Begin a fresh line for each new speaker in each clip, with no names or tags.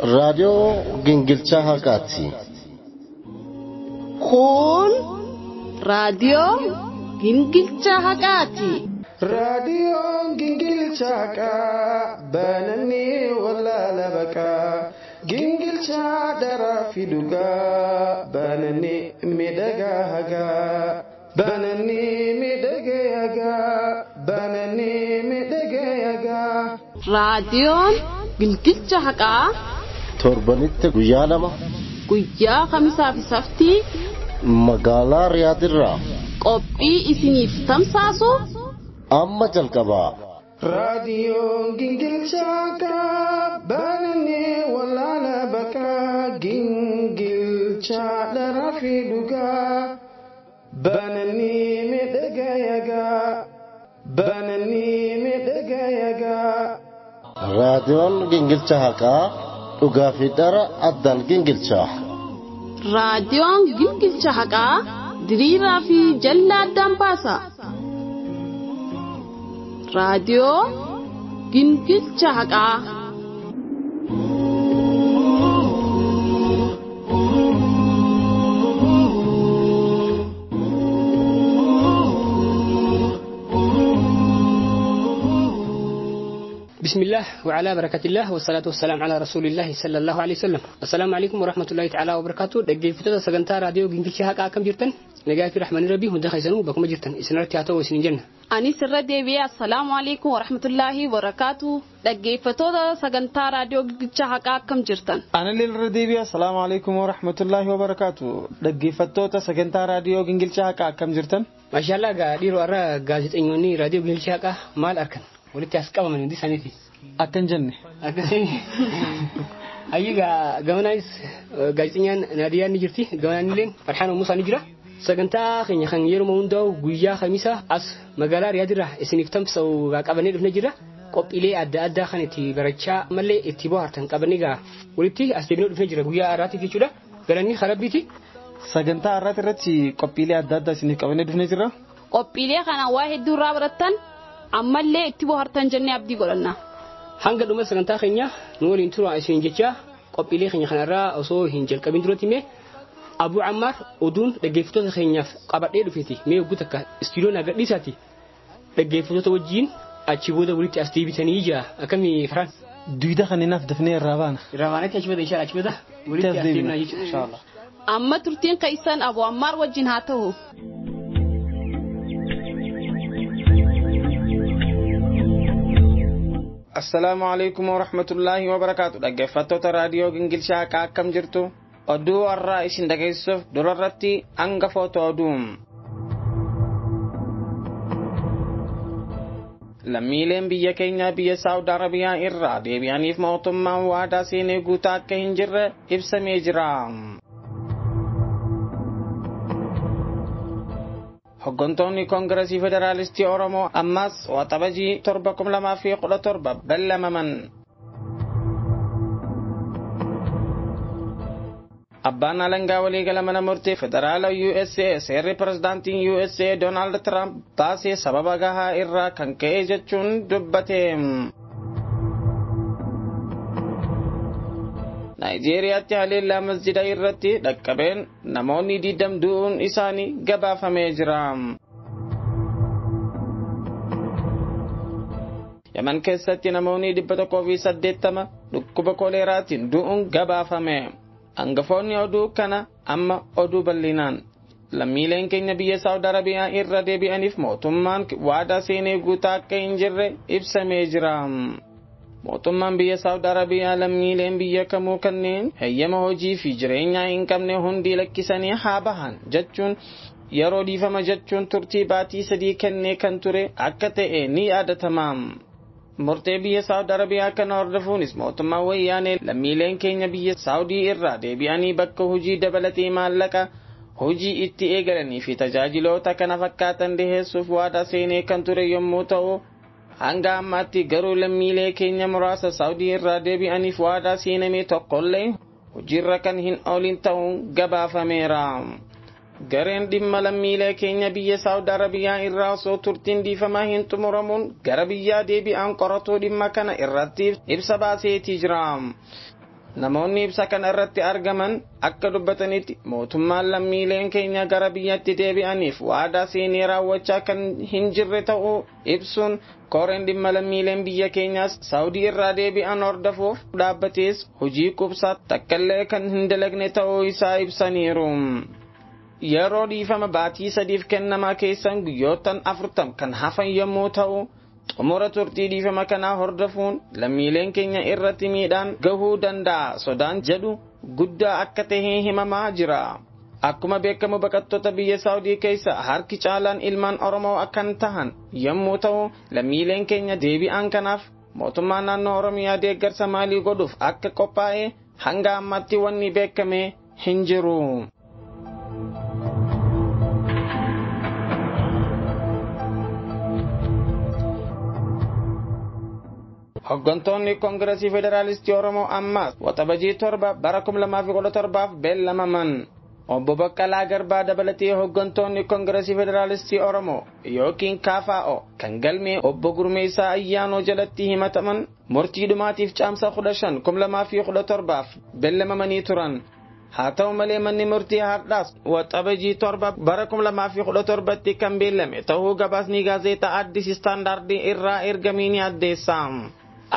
Raadiyoo Gingilchaa Haqaati.
Kun raadiyoo Gingilchaa Haqaati.
Raadiyoon Gingilchaa Haqaa bananii walaala baqaa gingilchaa daraa fi dhugaa bananii miidhagaa hagaa bananii miidhagee hagaa bananii miidhagee hagaa.
Raadiyoon Gingilchaa Haqaa
Torbanitti guyyaa 2
guyyaa kamisaa fi saftii
magaalaa Riyaadirraa
qophii isiniif tamsaasu
amma jalqabaa.
Raadiyoon Gingilchaa Haqaa bananii walaala baqaa gingilchaa daraa fi dhugaa bananii miidhagaa yagaa bananii miidhagaa yagaa.
Raadiyoon Gingilchaa Haqaa dhugaa fi dhara addaan gingilchaa.
Raadiyoon Gingilchaa Haqaa diriiraa fi jallaa addaan baasa. Raadiyoo Gingilchaa Haqaa.
بسم الله وعلى بركة الله والصلاة والسلام على رسول الله صلى الله عليه وسلم. السلام عليكم ورحمة الله تعالى وبركاته. دقيقة سجنتا راديو جنكشي هكا كم جرتن نجاي في رحمن ربي هندا خيسنو بكم جرتن إسنارتي هاتو وسنين جنة.
Ani sirra deebi'ee assalaamu alaikum warahmatullaahi wabarakaatu. Dhaggeeffattoota sagantaa raadiyoo Gingilchaa Haqaa akkam jirtan?
Ani irra deebi'ee assalaamu alaikum warahmatullaahi wabarakaatu. Dhaggeeffattoota sagantaa raadiyoo Gingilchaa Haqaa akkam jirtan?
Maashaallah gaa dhiiroo har'a gaazexeessitoonni raadiyoo Gingilchaa Haqaa maal arkan? Walitti as qabaman hundi isaaniiti.
Akkan jenne.
Akkasii. Ayyi gaa gamanaanis gaazexeessaan Naadiyaan ni jirti. Gamanaan illeen Farhaan Muusaa ni jira. Sagantaa keenya kan yeroo hundaa'u guyyaa Khamiisa as magaalaa Riyaadirraa isiniif tamsa'u qabannee dhufnee jira. Qophiilee adda addaa kan itti barachaa malee itti bohaartan qabannee gaa walitti as deebinee dhufnee jira guyyaa har'aatiif jechuudha. Galanni Rabbiiti.
Sagantaa har'aati irratti qophiilee adda addaa isiniif qabannee dhufnee jira.
Qophiilee kana waa hedduu irraa barattan ammallee itti bohaartan jennee abdii godhanna.
Hanga dhuma sagantaa keenya nu waliin turaa isin jecha qophiilee keenya kanarraa osoo hin jalqabin duratti mee Abu Ammar oduun dhaggeeffattoota keenyaaf qabadhee dhufeeti. Mee yogguu takka istiidiyoo naa gadhiisaati. Dhaggeeffattoota wajjin achi booda walitti as deebitanii jira. Akkamii Farhaan?
Duwida kanneenaaf dafnee irraa baana.
Irraa baanatti achi booda inshaalla achi booda walitti as deebinaa jechuudha.
Inshaalla.
Amma turtiin keessan Abu Ammar wajjin haa ta'u.
Assalaamu alaikum warahmatullaahi wabarakaatu. Dhaggeeffattoota raadiyoo Gingilchaa Haqaa akkam jirtu? Oduu har'aa isin dhageessuuf durarratti hangafoota oduu. Lammiileen biyya keenyaa biyya Saawud Arabiyaa irraa deebi'aniif mootummaan waadaa seenee guutaa akka hin jirre ibsamee jira. Hooggantoonni Koongiresii Federaalistii Oromoo ammas Waxabajii 7, 2017 ballamaman. Abbaan alangaa waliigala mana murtii federaala USA seerri pirezidaantiin USA Doonaald Tiraamp baasee sababa gahaa irraa kan ka'e jechuun dubbate. Naayijeeriyaatti haleellaa masjida irratti dhaqqabeen namoonni 20 du'uun isaanii gabaafamee jira. Yaman keessatti namoonni 180 dhukkuba koleeraatiin du'uun gabaafame. Hangafoonni oduu kana amma oduu bal'inaan. Lammiileen keenya biyya Saawud Arabiyaa irra deebi'aniif mootummaan waadaa seenee guutaa akka hin jirre ibsamee jira. Mootummaan biyya Saawud Arabiyaa lammiileen biyya kamuu kanneen heeyyama hojii fi jireenyaa hin qabne hundi lakkisanii haa bahan jechuun yeroo dhiifama jechuun turtii baatii 3 kennee kan ture akka ta'e ni yaadatama. Murtee biyya Saawud Arabiyaa kana hordofuunis mootummaan wayyaanee lammiileen keenya biyya Saawudii irraa deebi'anii bakka hojii dabalatee maallaqa hojii itti eegalanii fi tajaajiloota kana fakkaatan dhiheessuuf waadaa seenee kan ture yommuu ta'u hanga ammaatti garuu lammiilee keenya muraasa Saawudii irraa deebi'aniif waadaa seename tokkollee hojiirra kan hin oolin ta'uun gabaafameera. Gareen dhimma lammiilee keenya biyya Saawud Arabiyaa irraa osoo turtiin dhiifamaa hin xumuramuun gara biyyaa deebi'an qoratuu dhimma kana irratti ibsa baaseetii jira. Namoonni ibsa kana irratti argaman akka dubbatanitti mootummaan lammiileen keenya gara biyyatti deebi'aniif waadaa seenee raawwachaa kan hin jirre ta'uu ibsuun koreen dhimma lammiileen biyya keenyaas Saawudii irraa deebi'an hordofuuf dhaabbatees hojii qubsaa takkallee kan hin dalagne ta'uu isaa ibsaniiru. Yeroo dhiifama baatii 3 kennamaa keessan guyyoottan 40 kan hafan yommuu ta'u xumura turtii dhiifama kanaa hordofuun lammiileen keenya irratti miidhaan gahuu danda'a sodaan jedhu guddaa akka ta'e himamaa jira. Akkuma beekamu baqattoota biyya Saawudii keessa harki caalaan ilmaan Oromoo akkan tahan yommuu ta'u lammiileen keenya deebi'an kanaaf mootummaan naannoo Oromiyaa deeggarsa maalii godhuuf akka qophaa'e hanga ammaatti wanni beekame hin jiru. Hoggantoonni Koongiresii Federaalistii Oromoo ammaas waxabajii 7 bara 2017 beellamaman. Obbo Baqqalaa Garbaa dabalatee hoggantoonni Koongiresii Federaalistii Oromoo yookiin KFO kan galmee Obbo Gurmeessaa Ayyaanoo jalatti himataman murtii dhumaatiif caamsa 15 2017 beellamamanii turan. Haa ta'u malee manni murtii har'aas waxabajii 7 bara 2017 kan beellame ta'uu gabaasni gaazexaa Addis Istaandaardii irraa ergamee ni addeessa.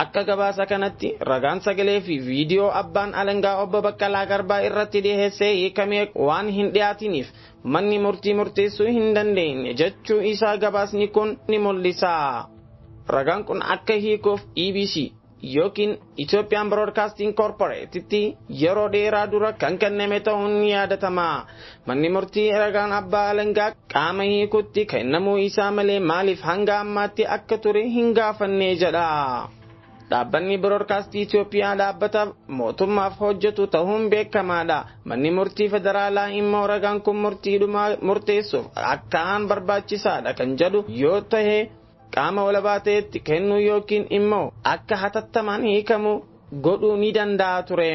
Akka gabaasa kanatti ragaan sagalee fi viidiyoo abbaan alangaa obbo Baqqalaa Garbaa irratti dhiheessee hiikamee waan hin dhiyaatiniif manni murtii murteessuu hin dandeenye jechuu isaa gabaasni kun ni mul'isa. Ragaan kun akka hiikuuf EBC yookiin Ethiopian Broadcasting Corporatetti yeroo dheeraa dura kan kenname ta'uun ni yaadatama. Manni murtii ragaan abbaa alangaa qaama hiikutti kennamuu isaa malee maaliif hanga ammaatti akka ture hin gaafanne jedha. Dhaabbanni Biroodkaastii Itoophiyaa dhaabbata mootummaaf hojjetu ta'uun beekamaadha. Manni murtii federaalaa immoo ragaan kun murtii dhumaa murteessuuf akkaan barbaachisaadha kan jedhu yoo ta'e qaama walabaa ta'etti kennuu yookiin immoo akka hatattamaan hiikamu godhuu ni danda'a ture.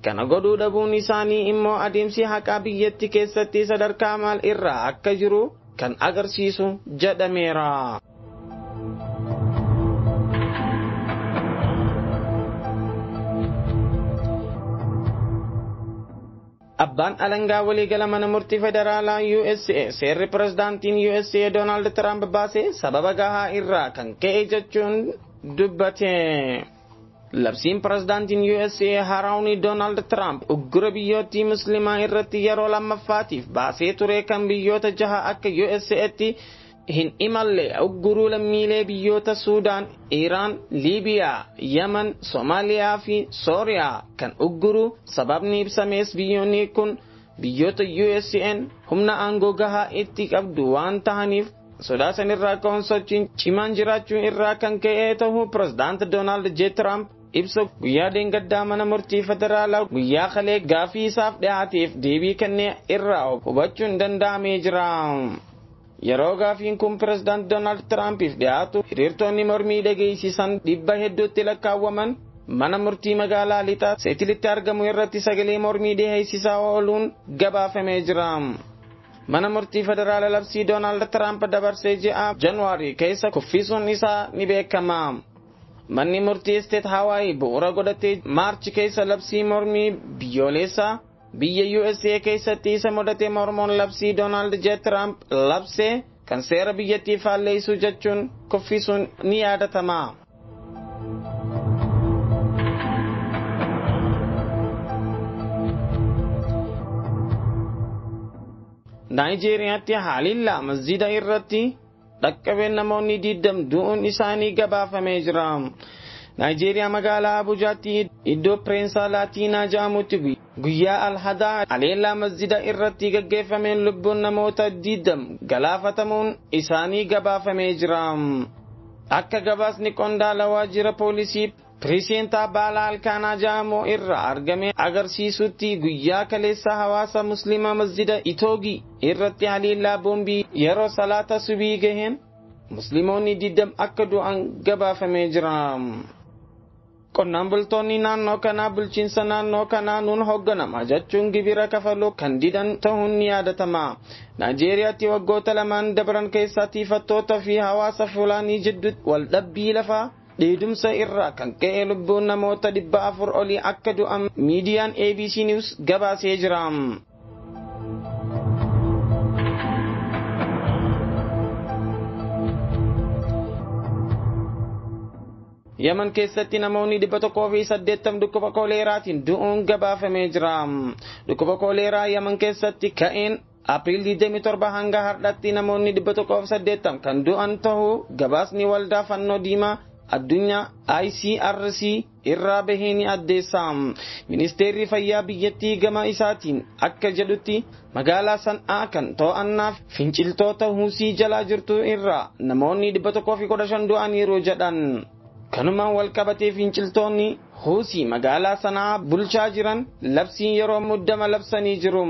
Kana godhuu dhabuun isaanii immoo adeemsi haqaa biyyattii keessatti sadarkaa maal irra akka jiru kan agarsiisu jedhameera. Abbaan alangaa waliigala mana murtii federaalaa USA seerri pirezidaantiin USA Doonaald Tiraamp baase sababa gahaa irraa kan ka'e jechuun dubbate. Labsiin pirezidaantiin USA haaraawni Doonaald Tiraamp uggura biyyoottii musliimaa irratti yeroo lammaffaatiif baasee ture kan biyyoota jaha akka USA'tti hin imalle ugguruu lammiilee biyyoota Suudaan, Iraan, Liibiyaa, Yemen, Soomaaliyaa fi Sooriyaa kan ugguru sababni ibsames biyyoonni kun biyyoota USA'n humna aangoo gahaa itti qabdu waan tahaniif sodaa sanirraa ka'uun sochiin cimaan jiraachuu irraa kan ka'e ta'uu pirezidaant Doonaald J. Tiraamp ibsa guyyaa deengaddaa mana murtii federaalaa guyyaa kalee gaafii isaaf dhiyaateef deebii kennee irraa hubachuun danda'amee jira. Yeroo gaafiin kun pirezidaant Doonaald Tiraampiif dhiyaatu hiriirtonni mormii dhageessisan dhibba hedduutti lakkaawwaman mana murtii magaalaa lixaa seetilitti argamu irratti sagalee mormii dhiheessisaa ooluun gabaafamee jira. Mana murtii federaala labsii Doonaald Tiraamp dabarsee ji'a Januwaarii keessa kuffisuun isaa ni beekama. Manni murtii Isteet Hawaayii bu'uura godhatee Maarchi keessa labsii mormii biyyoolessaa biyya USA keessatti isa mudate mormoon labsii Doonaald J. Trump labsee kan seera biyyattii faalleessu jechuun kuffisuun ni yaadatama. Naayijeeriyaatti haalillaa masjida irratti dhaqqabeen namoonni 20 du'uun isaanii gabaafamee jira. Naayijeeriyaa magaalaa Abujaatti iddoo Pireensaa Laatiinaa jedhamutti guyyaa Alhadaa haleellaa masjida irratti gaggeeffameen lubbuun namoota 20 galaafatamuun isaanii gabaafamee jira. Akka gabaasni qondaala waajjira poolisii Pireesentaa Baala Alkaanaa jedhamu irraa argame agarsiisutti guyyaa kaleessa hawaasa musliimaa masjida Itoogi irratti haleellaa boombii yeroo salaata subii gaheen musliimoonni 20 akka du'an gabaafamee jira. Qonnaan bultoonni naannoo kanaa bulchiinsa naannoo kanaa nuun hoogganama jechuun gibira kafaluu kan didan ta'uun ni yaadatama. Naayijeeriyaatti waggoota lamaan dabran keessaa tiifattoota fi hawaasa Fulaanii jidduutti waldhabbii lafaa Dheedumsa irraa kan ka'e lubbuun namoota 400 olii akka du'an miidiyaan ABC News gabaasee jira. Yaman keessatti namoonni 180 dhukkuba koleeraatiin du'uun gabaafamee jira. Dhukkuba koleeraa Yaman keessatti ka'een April 27 hanga har'aatti namoonni 180 kan du'an ta'uu gabaasni waldaa fannoo diimaa addunyaa ICRC irraa bahee ni addeessa. Ministeerri fayyaa biyyattii gama isaatiin akka jedhutti magaalaa San'aa kan to'annaa finciltoota Huusii jalaa jirtu irraa namoonni 115 du'aniiru jedhan. Kanumaan wal qabatee finciltoonni Huusii magaalaa San'aa bulchaa jiran labsiin yeroo muddama labsanii jiru.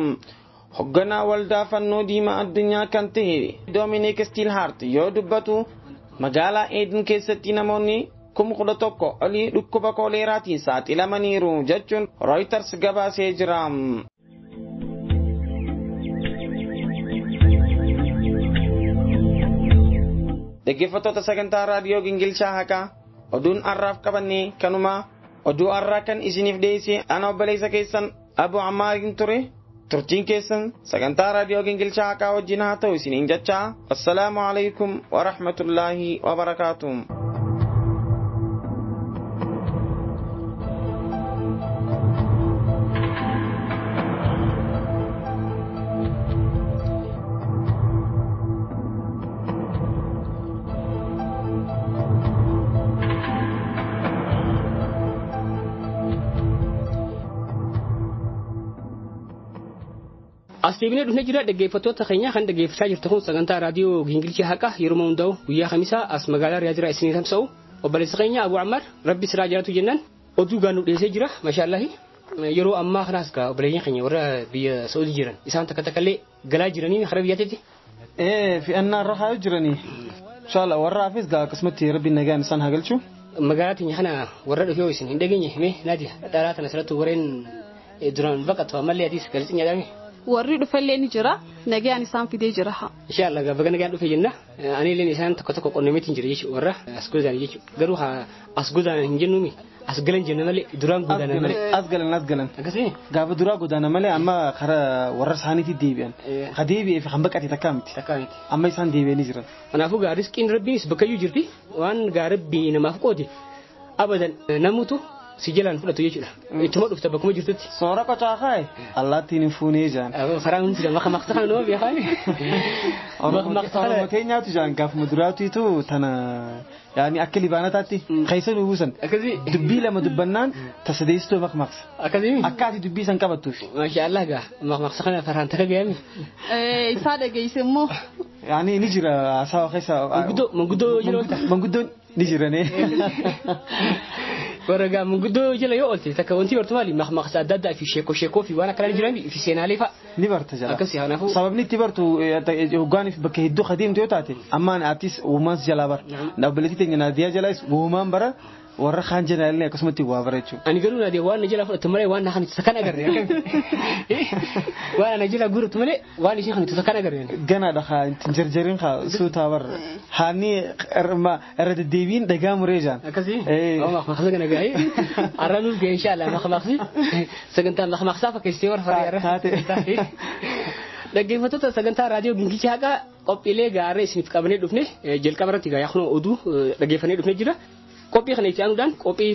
Hoogganaa waldaa fannoo diimaa addunyaa kan ta'e Dominic Steelhart yoo dubbatu magaalaa Eedin keessatti namoonni 11,000 olii dhukkuba koleeraatiin saaxilamaniiru jechuun Reuters gabaasee jira. Dhaggeeffattoota sagantaa raadiyoo Gingilchaa Haqaa oduun har'aaf qabanne kanuma oduu har'aa kan isiniif dhiyeesse ana obboleessa keessan Abu Ammaariin ture. Turtiin keessan sagantaa raadiyoo Gingilchaa Haqaa wajjin haa ta'u isiniin jechaa. Assalaamu alaikum wa rahmatullaahi wa barakaatuh.
As deebinee dhufnee jira dhaggeeffattoota keenya kan dhaggeeffachaa jirtu kun sagantaa raadiyoo Gingilchaa Haqaa yeroo hundaa'u guyyaa Khamisaa as magaalaa Riyaad irraa isinii tamsa'u obboleessa keenya Abuu Ammar rabbi siraa jiraatu jennaan oduu gaannu dhiyeessee jira mashaallahi yeroo ammaa kanaas gaa obboleeyyan keenya warra biyya Saa'udii jiran isaan takka takkallee galaa jiranii karaa biyyaatitti.
Fe'annaa irra haa jiranii inshallah warra hafes gaa akkasumatti rabbi nagaan isaan haa galchu.
Magaalaa teenya kana warra dhufee isin hin dhageenye mee naadi dhalaa tana asirratti warreen duraan baqatu ammallee atis gaazexeenya dhaame.
Warri dhufallee ni jira nagaan isaan fidee jira.
Inshallah gaafa nagaan dhufe jenna ani illee isaan tokko tokko qonnameetiin jira jechuudha warra as godaan jechuudha garuu as godaan hin jennuumi as galan jenna malee duraan godaanan malee.
As galan as galan.
Akkasii.
Gaafa duraa godaana malee amma karaa warra isaaniitti deebi'an. Ka deebi'ee fi kan baqate takkaa miti.
Takkaa miti.
Amma isaan deebi'anii jiran.
Kanaafuu gaa riskiin rabbiinis bakkayyuu jirti waan gaa rabbii namaaf qoode abadan namutu si jalaan fudhatu jechuudha. Ittuma dhufta bakkuma jirtutti.
Soora qocaa kaaye allaattiin hin fuunee jaan.
Karaa hundi jira maqmaqsa kana nama beekaa.
Oromoo teenyaatu jaan gaafuma duraatiitu tana yaani akka libaanataatti keessa nu buusan.
Akkasii.
Dubbii lama dubbannaan tasadeessituu maqmaqsa.
Akkasii.
Akka ati dubbii san qabattuuf.
Maasha Allah gaa maqmaqsa kana farhaan takka gaami.
Isaa dhageesse immoo.
Yaani ni jira haasawa keessa.
Manguddoo manguddoo jala oolta.
Manguddoon ni jirane.
Warra gaa manguddoo jala yoo oolte takka wanti bartu maali maqmaqsa adda addaa fi sheekoo sheekoo fi waan akkanaa jiran fi seenaalee fa'a.
Ni barta jala.
Akkasii kanaafuu.
Sababni itti bartu hoggaaniif bakka hedduu kadeemtu yoo taate ammaan atis uumaan si jalaa bara. Obboleettii teenya Naadiyaa jalaas uumaan bara warra kaan jalaa akkasumatti waa bara jechuudha.
Ani garuu Naadiyaa waan na jala fudhatu malee waan na kan itti kan agarre. Waan na jala guuratu malee waan isheen kan itti kan agarre.
Ganaadha haa ittiin jarjariin haa suutaa barra. Haanni irra deddeebiin dhagaa muree jaan.
Akkasii. Maqmaqsa kana gahee. Arra nuuf gahee inshallah maqmaqsi. Sagantaa maqmaqsaa fakkeessitee warra faree arra.
Taate.
Dhaggeeffattoota sagantaa raadiyoo Gingilchaa Haqaa qophiilee gaarii isiniif qabannee dhufne jalqaba irratti gaa kunoo oduu dhaggeeffannee dhufne jira. Qophii kana itti aanuudhaan qophii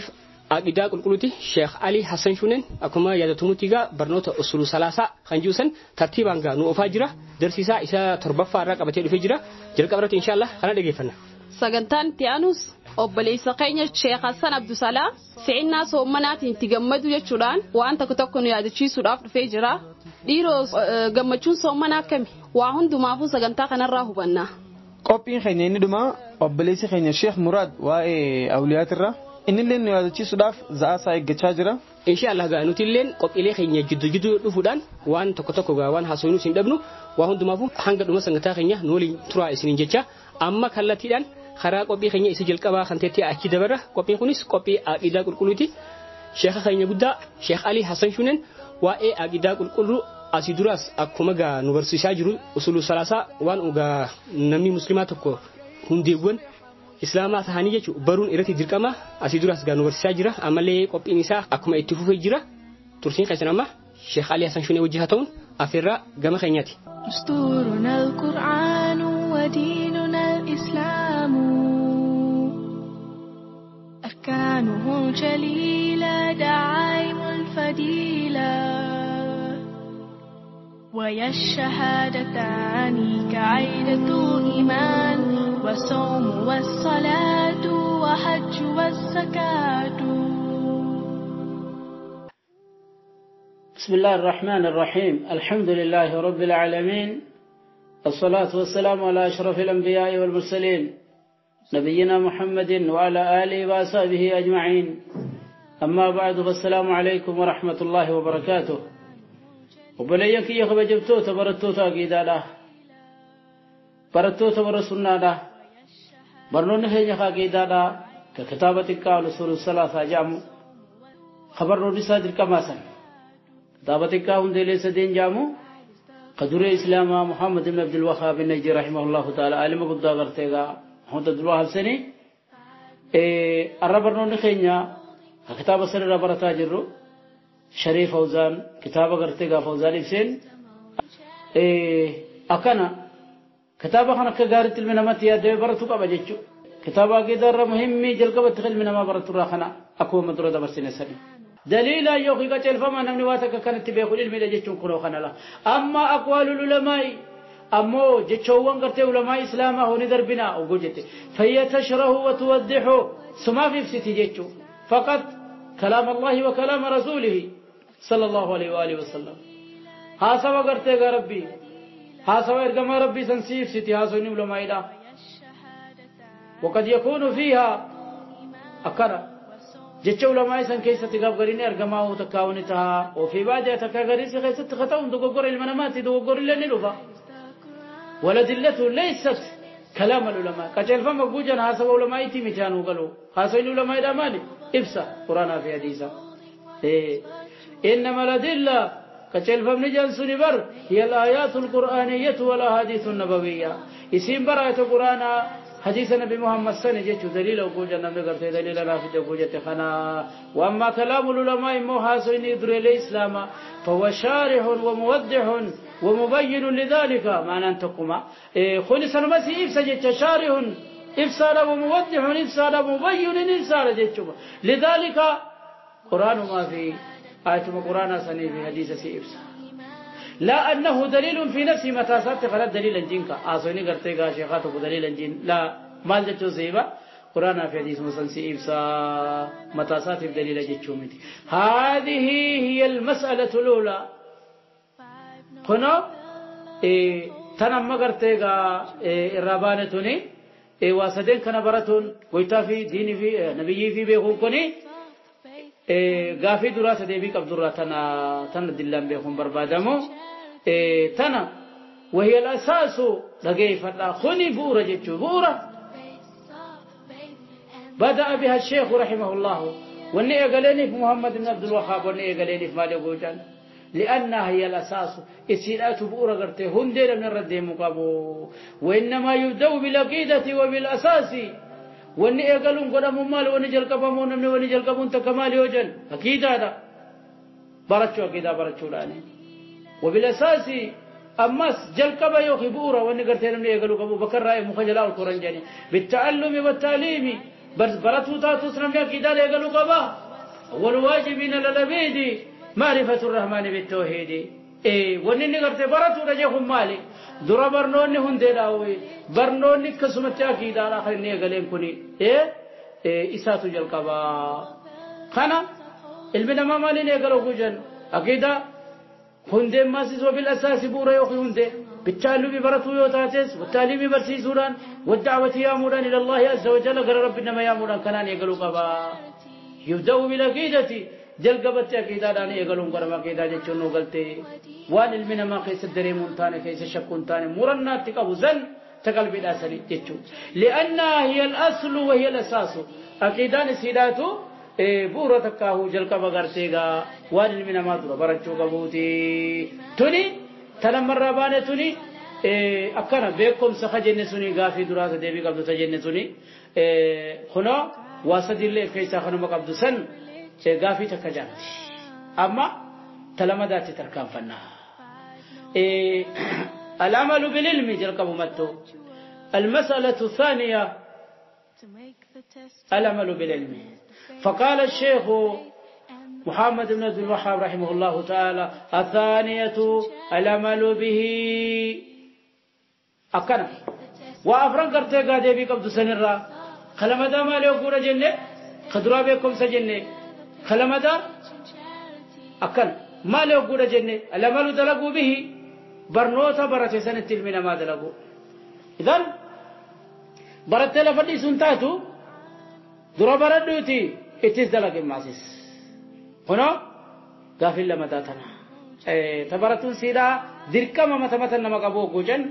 aqidaa qulqulluuti Sheekh Ali Hassan Shunen akkuma yaadatamutti egaa barnoota usuluu salaasaa kan jiru san tartiibaan gaa nu oofaa jira. Darsiisaa isa torbaffaa irraa qabatee dhufee jira. Jalqaba irratti inshallah kana dhaggeeffanna.
Sagantaan itti aanus obboleessa keenya Sheekh Hassan Abdusalaam fe'innaa soommanaatiin itti gammadu jechuudhaan waan tokko tokko nu yaadachiisuudhaaf dhufee jira. Dhiiroo gammachuun soommanaa akkami? Waa hundumaafuu sagantaa kanarraa hubanna.
Qophiin keenya inni dhumaa obboleessi keenya Sheekh Muraad waa'ee awliyaatirra innillee nu yaadachiisuudhaaf za'aa isaa eeggachaa jira.
Inshallah gaa nuti illeen qophiilee keenya jidduu jidduu dhufuudhaan waan tokko tokko gaa waan haasofnu isin dhabnu waa hundumaafuu hanga dhuma sagantaa keenya nu waliin turaa isiniin jecha amma kallattiidhaan karaa qophii keenya isa jalqabaa kan ta'etti achi dabarra qophiin kunis qophii aqidaa qulqulluuti. Sheekha keenya guddaa Sheekh Ali Hassan Shunen waa'ee aqidaa qulqulluu asii duraas akkuma gaa nu barsiisaa jiru usuluu salaasaa waan gaa namni muslimaa tokko hundeewwan Islaamaa tahanii jechuun baruun irratti dirqama asii duras gaa nu barsiisaa jira ammallee qophiin isaa akkuma itti fufee jira tursiin keessan amma Sheekh Ali Hassan Shunee wajji haa ta'uun afeerraa gama keenyaati.
دستورنا القرآن وديننا الإسلام أركانه الجليلة دعائم الفضيلة ويا الشهادتان كعيدة إيمان والصوم والصلاة وحج والزكاة.
بسم الله الرحمن الرحيم. الحمد لله رب العالمين، الصلاة والسلام على أشرف الأنبياء والمرسلين، نبينا محمد وعلى آله وأصحابه أجمعين. أما بعد، فالسلام عليكم ورحمة الله وبركاته. وبليك يا خبجبتو تبرتو تاقيدا له برتو تبرسنا له برنون هي عقيدة له ككتابة الأصول الثلاثة جامو خبر رسالة الكماسن كتابة كاهم دليل سدين جامو قدر إسلام محمد بن عبد الوهاب النجدي رحمه الله تعالى عالم قد غرتيغا محمد عبد الوهاب سني الربرنون خينيا كتاب سر ربرتا جرو شريف فوزان كتاب غرتيغا فوزان حسين أكنا كتاب خنا كغارت المنامات يا دي برتو قبا جچو كتاب عقيدة مهمي جلقبت تخل منما برتو راخنا أكو مدرو دبرسين سني دليلا يوخي قتل فما نمني واتك كانت بيقول علمي لجتشون كنو خنا لا. أما أقوال العلماء أمو جتشوان قرتي علماء إسلام هو ندر بنا وجدت فهي تشره وتوضحه سما في ستي جتشو فقط كلام الله وكلام رسوله صلى الله عليه وآله وسلم. ها سوا قرتي ربي ها سوا إرقما ربي سنسيف ستي ها سوني علماء لا. وقد يكون فيها أكرا جتشو لما يسن كيسة تقاب قريني أرقماه تكاونتها وفي بعدها تكاغريس كيسة تخطاهم دوغور المنامات دوغور اللي نلوفا ولدلته ليست كلام العلماء كجل فما بوجن حسب علماء تيمتانو قالوا حسب العلماء دامالي إفسا قرآن في حديثة إيه. إنما الأدلة كجل فم نجان سنبر هي الآيات القرآنية والأحاديث النبوية اسم برأة القرآن حديث النبي محمد سنة جيتو دليل وقوجة نبي قرتي دليل لا في وقوجة خنا. وأما كلام العلماء موحاسين يدري الإسلام فهو شارح وموضح ومبين لذلك معنى أن تقوم خلص المسيح إفسا جيتو شارح إفسا وموضح إفسا ومبين إفسا جيتو لذلك قرآن ما في آية قرآن سنة في حديث سي إفسا لا أنه دليل في نفسه متى سات فلا دليل جنك آسوني کرتے گا شیخات کو دلیل جن لا مال جچو سیبا قرآن في حديث مسلم سيبسا متى سات دليل جچو متي. هذه هي المسألة الأولى هنا تنم کرتے گا الربانتوني واسدين كنا برتون ويتا في دين في نبي في بيخون كوني gaafii duraa sadeebii qabdurraa tana dillaan beekuun barbaadamu tana wahiya al-asaasu dhageeffadhaa kuni bu'uura jechuu bu'uura bada'a biha sheekhu rahimahullahu wanni eegaleeniif Muhammad ibn Abdul Wahhaab wanni eegaleeniif maal goochan لأنها هي الأساس إسيرات بؤرة قرتي هندير من الرد مقابو وإنما يبدأ بالعقيدة وبالأساس wanni eegaluun godhamu maal wanni jalqabamu namni wanni jalqabuun takka maal yoo jennu aqiidaadha barachuu aqiidaa barachuudhaani wabilasaasi ammas jalqaba yookiin bu'uura wanni gartee namni eegaluu qabu bakka irraa muka jalaa ol koran jedhani bitta'allumi watta'liimi baratuu taatus namni aqiidaan eegaluu qaba awwal waajibiina lalabiidi maarifatu rahmaani bittawhiidi wanni inni gartee baratuudha jechuun maali dura barnoonni hundeedhaa barnoonni akkasumatti aqiidaadha kan inni eegaleen kuni isaatu jalqabaa kana ilmi namaa maaliin eegalu gujan aqiidaa hundeen maasis wabil asaasi bu'uura yookiin hundee bittaallubi baratuu yoo taates wattaalimi barsiisuudhaan wadda'awati yaamuudhaan ila Allaahi azza wajalla gara rabbi nama yaamuudhaan kanaan eegaluu qabaa yubda'u bilaqiidati jalqabatti aqiidaadhaan eegaluun godhama aqiidaa jechuun nu galtee waan ilmi namaa keessa dareemuu hin taane keessa shakkuu hin taane murannaatti qabu zan ta qalbiidhaa sanii jechuudha. Li'annaa hiya al-aslu wa hiya al-asaasu aqiidaan isiidhaatu bu'uura takkaahuu jalqaba gartee gaa waan ilmi namaa dura barachuu qabuuti. Tuni tanammarraa baane tuni akkana beekumsa ka jenne suni gaafii duraata deebii qabdu ta jenne suni Kunoo waa sadiillee keessaa kanuma qabdu san gaafii takka jaamti. Amma talamadaatti tarkaanfannaa. العمل بالعلم جلقب متو. المسألة الثانية العمل بالعلم. فقال الشيخ محمد بن عبد الوهاب رحمه الله تعالى الثانية العمل به أكنا وأفرن قرتي قادي بي قبض سنرا خلمدا ما ليو قورا جنة خدرا بكم سجنة خلمدا أكن ما ليو قورا جنة العمل دلقوا به برنوتا برتي سنة المنا ما دلقوا. إذن برتي لفدي سنتاتو درا بردوتي اتس دلق الماسيس هنا غافل لما داتنا تبرتون سيدا دركما متى نما قبو جوجن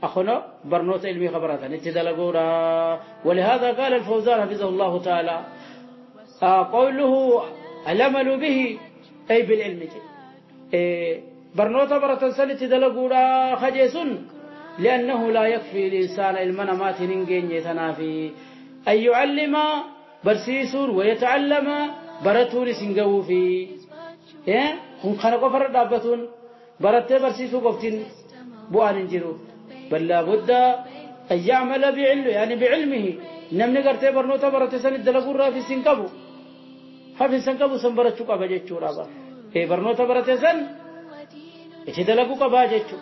أخونا برنوت علمي خبراتنا اتدلقورا. ولهذا قال الفوزان حفظه الله تعالى قوله العمل به أي بالعلم برنوت برتن سن اتدلقورا خجيسون لأنه لا يكفي الإنسان علمنا ما تنجين يتنافي أن يعلم برسيسور ويتعلم برتون سنجو في هم خلقوا فرد أبتون برتي برسيسو قفتين بوان انجرو. بل لا بد أن يعمل بعلمه يعني بعلمه نمني قرتي برنوتا برتي سن الدلقور في سنكبو حفي سنكبو سنبرتشو قبجتشو رابا برنوتا برتي سن اتدلقو قبجتشو.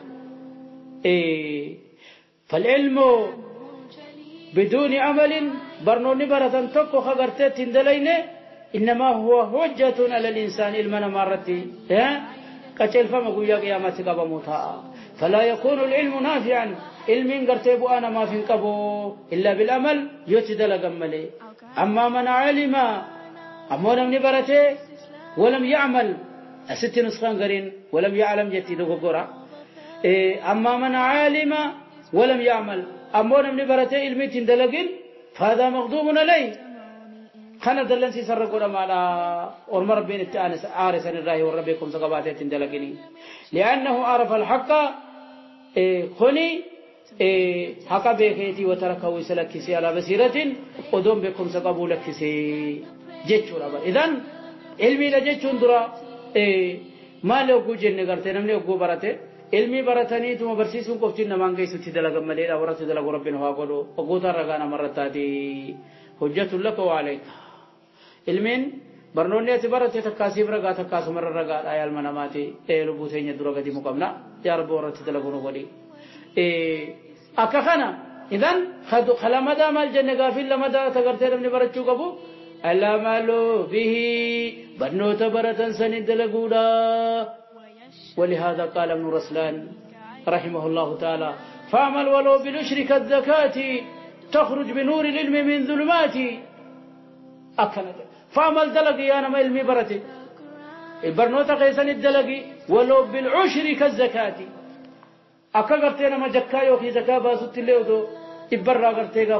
فالعلم بدون عمل برنوني برتن تكو خبرتي تندلين إنما هو حجة على الإنسان علمنا مرتي قتل فما قويا قيامتك بموتا. فلا يكون العلم نافعا علم قرتي أنا ما في قبو إلا بالعمل يتدلق ملي. أما من علم أما لم نبرته ولم يعمل أست نسخان قرين ولم يعلم جتي دغورا. أما من علم ولم يعمل أما لم نبرته علمي تندلقين فهذا مغضوب عليه. خنا دلنسي سرقونا مالا ورمر بين التأنس عارسا الرأي والربيكم سقباتي تندلقني لأنه عرف الحق خني حق بيكيتي وتركه سلكسي على بصيرة ودوم بكم سقبوا لكسي جتشو ربا. إذن علمي لجتشو درا ما لو جن نغرتي نمني وقو براتي علمي براتني ثم برسيسون قفتين نمان قيسو تدلق مليلا ورتي دلق ربنا هاقولو وقوتا رغانا مرتاتي حجة لك وعليك. علمين برنوني اتبرتي تكاسي برغا تكاسو مرة رغا آيال مناماتي لبوتين يدرغا دي مقامنا يا رب ورتي دلقونو قولي أكخنا. إذن خلمدا مال جنة غافل لمدا تغرتي رمني برچو قبو العمل به برنو تبرتن سند لقودا. ولهذا قال ابن رسلان رحمه الله تعالى فاعمل ولو بالعشر كالزكاة تخرج بنور العلم من ظلمات. أكنت فاعمل دلقي أنا ما علمي برتي البرنوتا قيسن الدلقي ولو بالعشر كالزكاة أكغرتي أنا ما جكاي وفي زكاة باسوت اللي ودو إبرا غرتي غا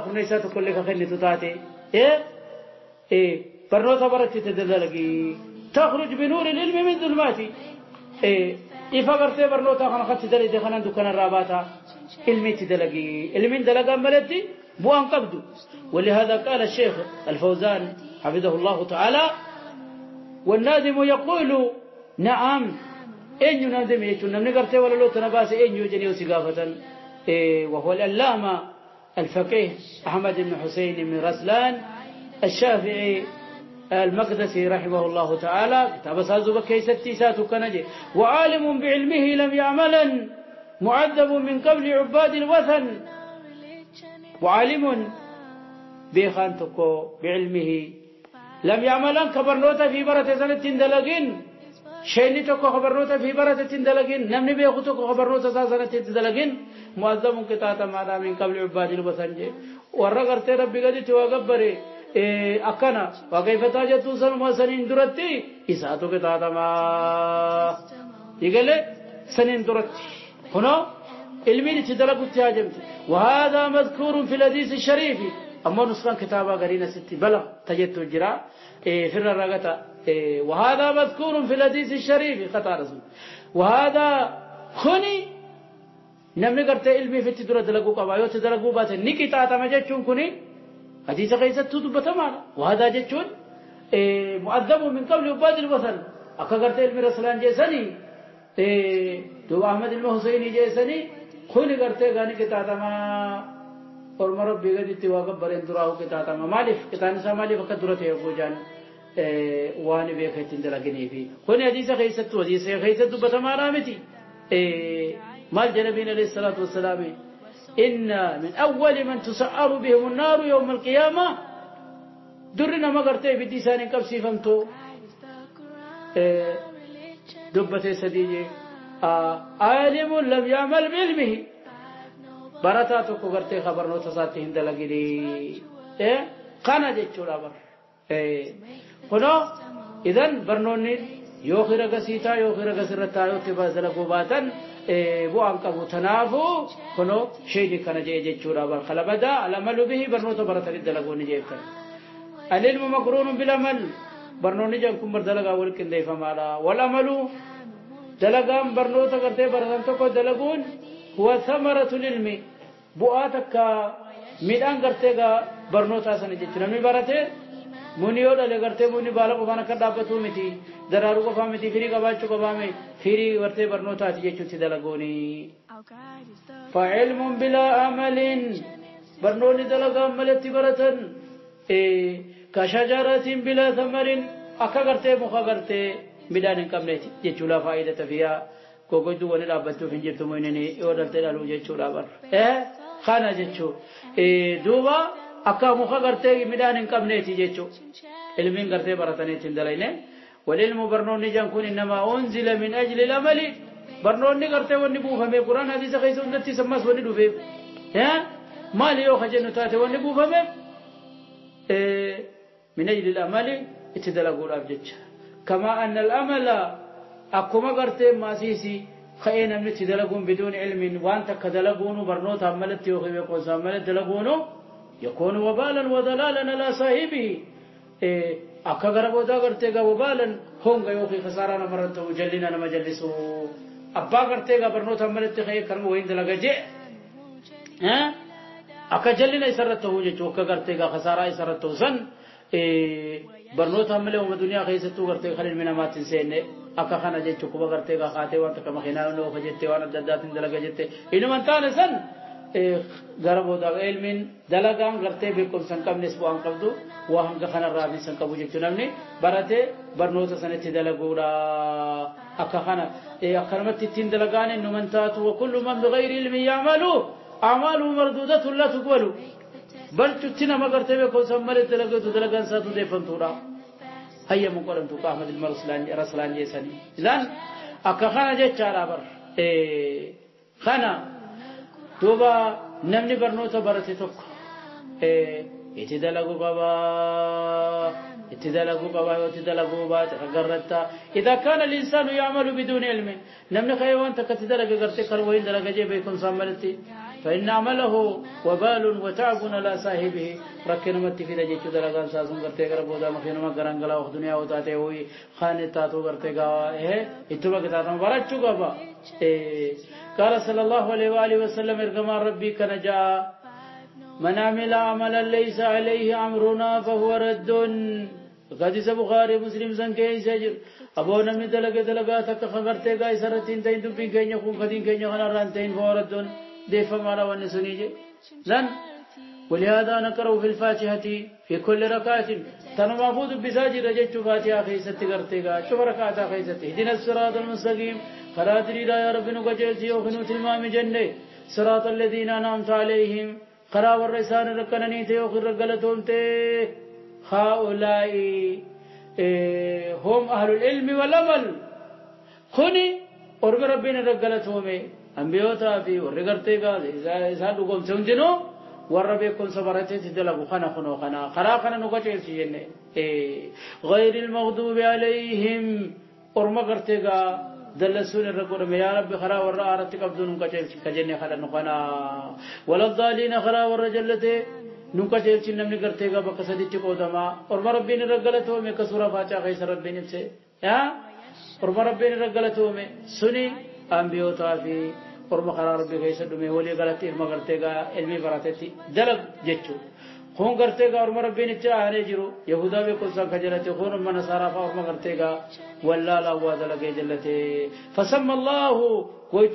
كل خني تتاتي إيه برنوتا برتي تدلقي تخرج بنور العلم من ظلمات. إفا غرتي برنوتا خنا خط دلقي خنا دكان الراباتا علمي تدلقي علمي دلقا ملتي بوان قبض. ولهذا قال الشيخ الفوزان حفظه الله تعالى والنادم يقول نعم إن ينادم يجون نمني قرتي ولا لو تنباس إن يجني وسقافة وهو العلامة الفقيه أحمد بن حسين بن رسلان الشافعي المقدسي رحمه الله تعالى كتاب سازو بكيستي ساتو كنجي وعالم بعلمه لم يعملا معذب من قبل عباد الوثن. وعالم بيخان تكو بعلمه لم يعملا كبرنوتا في برة سنة دلقين شيني تكو خبرنوتا في برة تندلقين نمني بيخو تكو خبرنوتا سنة تندلقين معذب قطعة معنا من قبل عباد الوثن. ورغرت ربي قد تواقبري أكنا وكيف تاجتو سنما سنين درتي إساتو قطعة ما يقول سنين درتي هنا علمي تدلقوا تهاجمت. وهذا مذكور في الحديث الشريف. أما نسخان كتابة قرينة ستي بلغ تجدت الجراء في الرغة. وهذا مذكور في الحديث الشريف خطأ رسول. وهذا خني نمني قرت علمي في تدرة دلقوا قبايو تدلقوا بات نكتا تمجتشون كني حديث كيست دبتما وهذا جچون مؤدب من قبل عباد الوثن اكا غرت علم رسلان جيسني دو احمد المحسيني جيسني خون غرت غاني كتاتما اور ربي غدي واقف برين دراو كتاتما مالف كتان سا مالف كدرته يقوجان وان بيخيتين دلغني في خون حديث كيست حديث كيست دبتما رامتي مال جنبين عليه الصلاة والسلام إن من أول من تسعر بهم النار يوم القيامة درنا ما قرتي بدي سانين كبسي فهمتو دبتي سديجي عالم لم يعمل بعلمه براتاتو کو قرتي خبر نو تساتي هند لگي قانا جچولا بر خنو إذن برنوني yoo khira gasiitaa yoo khira gasirra yoo tiba dalaguu baatan bu'aan qabu tanaafuu kunoo sheeni kana jee jechuudha bar khalabada alamalu bihi barnoota baratanii dalaguu ni jeeftan alilmu maqruunun bilamal barnoonni jan kun bar dalagaa wal qindeeffamaadha walamalu dalagaan barnoota gartee baratan tokko dalaguun huwa thamaratul ilmi bu'aa takka midhaan gartee barnootaa sana jechuudha namni barate muni yoo dhale gartee muni baala qofaan akka dhaabbatu miti daraaruu qofaa miti firii qabaachuu qabaame firii gartee barnootaati jechuutti dalagooni. Fa'ilmuun bilaa amalin barnoonni dalagaan malatti baratan kashajaratiin bilaa thamarin akka gartee muka gartee midhaan hin qabneeti jechuudha faayidata fiyaa gogodduu wani dhaabbachuuf hin jirtu mu'inini yoo dhalte dhaluu jechuudha bar. Kana jechuu duuba. Akka muka gartee midhaan hin qabneeti jechuu ilmiin gartee barataniitti hin dalayne walilmu barnoonni jan kun innamaa unzila min ajli lamali barnoonni gartee wanni buufame quraan hadiisa keessa hundatti sammas wanni dhufeef maali yoo kajennu taate wanni buufame min ajli lamali itti dalaguudhaaf jecha kamaa anna al'amala akkuma gartee maasiisi ka'ee namni itti dalaguun biduun ilmiin waan takka dalaguunu barnootaan malatti yookiin beekumsaan malatti dalaguunu يكون وبالا وضلالا على صاحبه akka gara boodaa gartee gaa وبالا honga yookiin khasaaraa namarra ta'u jallina nama jallisu abbaa gartee gaa barnoota malatti ka'ee kanuma wayin dalaga jee akka jallina isarra ta'u jechuu akka gartee gaa khasaaraa isarra ta'u san barnoota malee uuma duniyaa keessattuu gartee kan ilmi namaatti hin seenne akka kana jechuu kuba gartee gaa kaatee waan takka makiinaa oofa jettee waan adda addaatiin dalaga jettee inuma hin taane san gara boodaa ilmiin dalagaan gartee beekumsa hin qabnes bu'aan qabdu waa hanga kanarraa fi san qabu jechuun namni baratee barnoota sanatti dalaguudha akka kana akkanumatti ittiin dalagaan innuman taatu wa kullu man bighayri ilmin ya'malu a'maaluhu marduudatun laa tuqbalu balchutti nama gartee beekumsa malee dalagatu dalagaan isaatu deeffamtuudha hayyamu qoramtu Ahmad ilma Raslaan jeessanii idan akka kana jechaadha bar kana duuba namni barnoota barate tokko itti dalaguu qabaa itti dalaguu qabaa yoo itti dalaguu baate agarratta idaa kaana linsaanu yacmalu biduuni ilmin namni ka'ee waan takka itti dalaga gartee kan wayin dalaga jee beekumsaan malatti فإن عمله وبال وتعب على صاحبه ركنا متفيد جيتو دلغان ساسون غرتي غربو دا مخينو ما غرانغلا وخ دنيا وتاتي وي خانه تاتو غرتي غا اتبا كتاتو برچو غبا قال صلى الله عليه واله وسلم ارغما ربي كنجا من عمل عملا ليس عليه امرنا فهو رد حديث بخاري مسلم سن كي سجر ابو نمي دلغ دلغا تک خبرتي غا سرتين تين دبي كينيا خون خدين كينيا خنا رانتين فهو رد ديفما لا ونسنيجي زن ولهذا نقرأ في الفاتحة في كل ركعة تنمافوض بساجد رجت فاتحة خيست قرتيغا شوف ركعة خيست اهدنا الصراط المستقيم خراتري لا يا رب نقجلتي وخنوت المام جنة صراط الذين أنعمت عليهم خرا والرسان ركنني وخر رقلتهم هؤلاء هم أهل العلم والأمل خني قرب ربنا رقلتهم أنبيوتا في ورقرتي قال إذا لقوم سندنو وربيكم صبرتي تدلقوا خنا خنا خنا خنا خنا نقجل سجنة غير المغضوب عليهم أرما قرتي دلسون الرقور يا رب خرا ورا أرتك أبدون نقجل كجنة خنا نقنا ولا الضالين خرا ورجلته نقجل سنم نقرتي قا بقصدي تقودما أرما ربنا رجلته مكسورة فاتحة خيس ربي نفسه يا أرما ربنا رجلته سني أنبيوتا في orma karaa rabbii keessa dhume walii galatti ilma gartee gaa ilmii baratetti dalag jechuu خون کرتے گا اور مربین چاہنے جرو یہودا بھی قصہ کجلتے خون من نصارا فا اور کرتے گا والله لا واد لگے جلتے فسم الله کوئی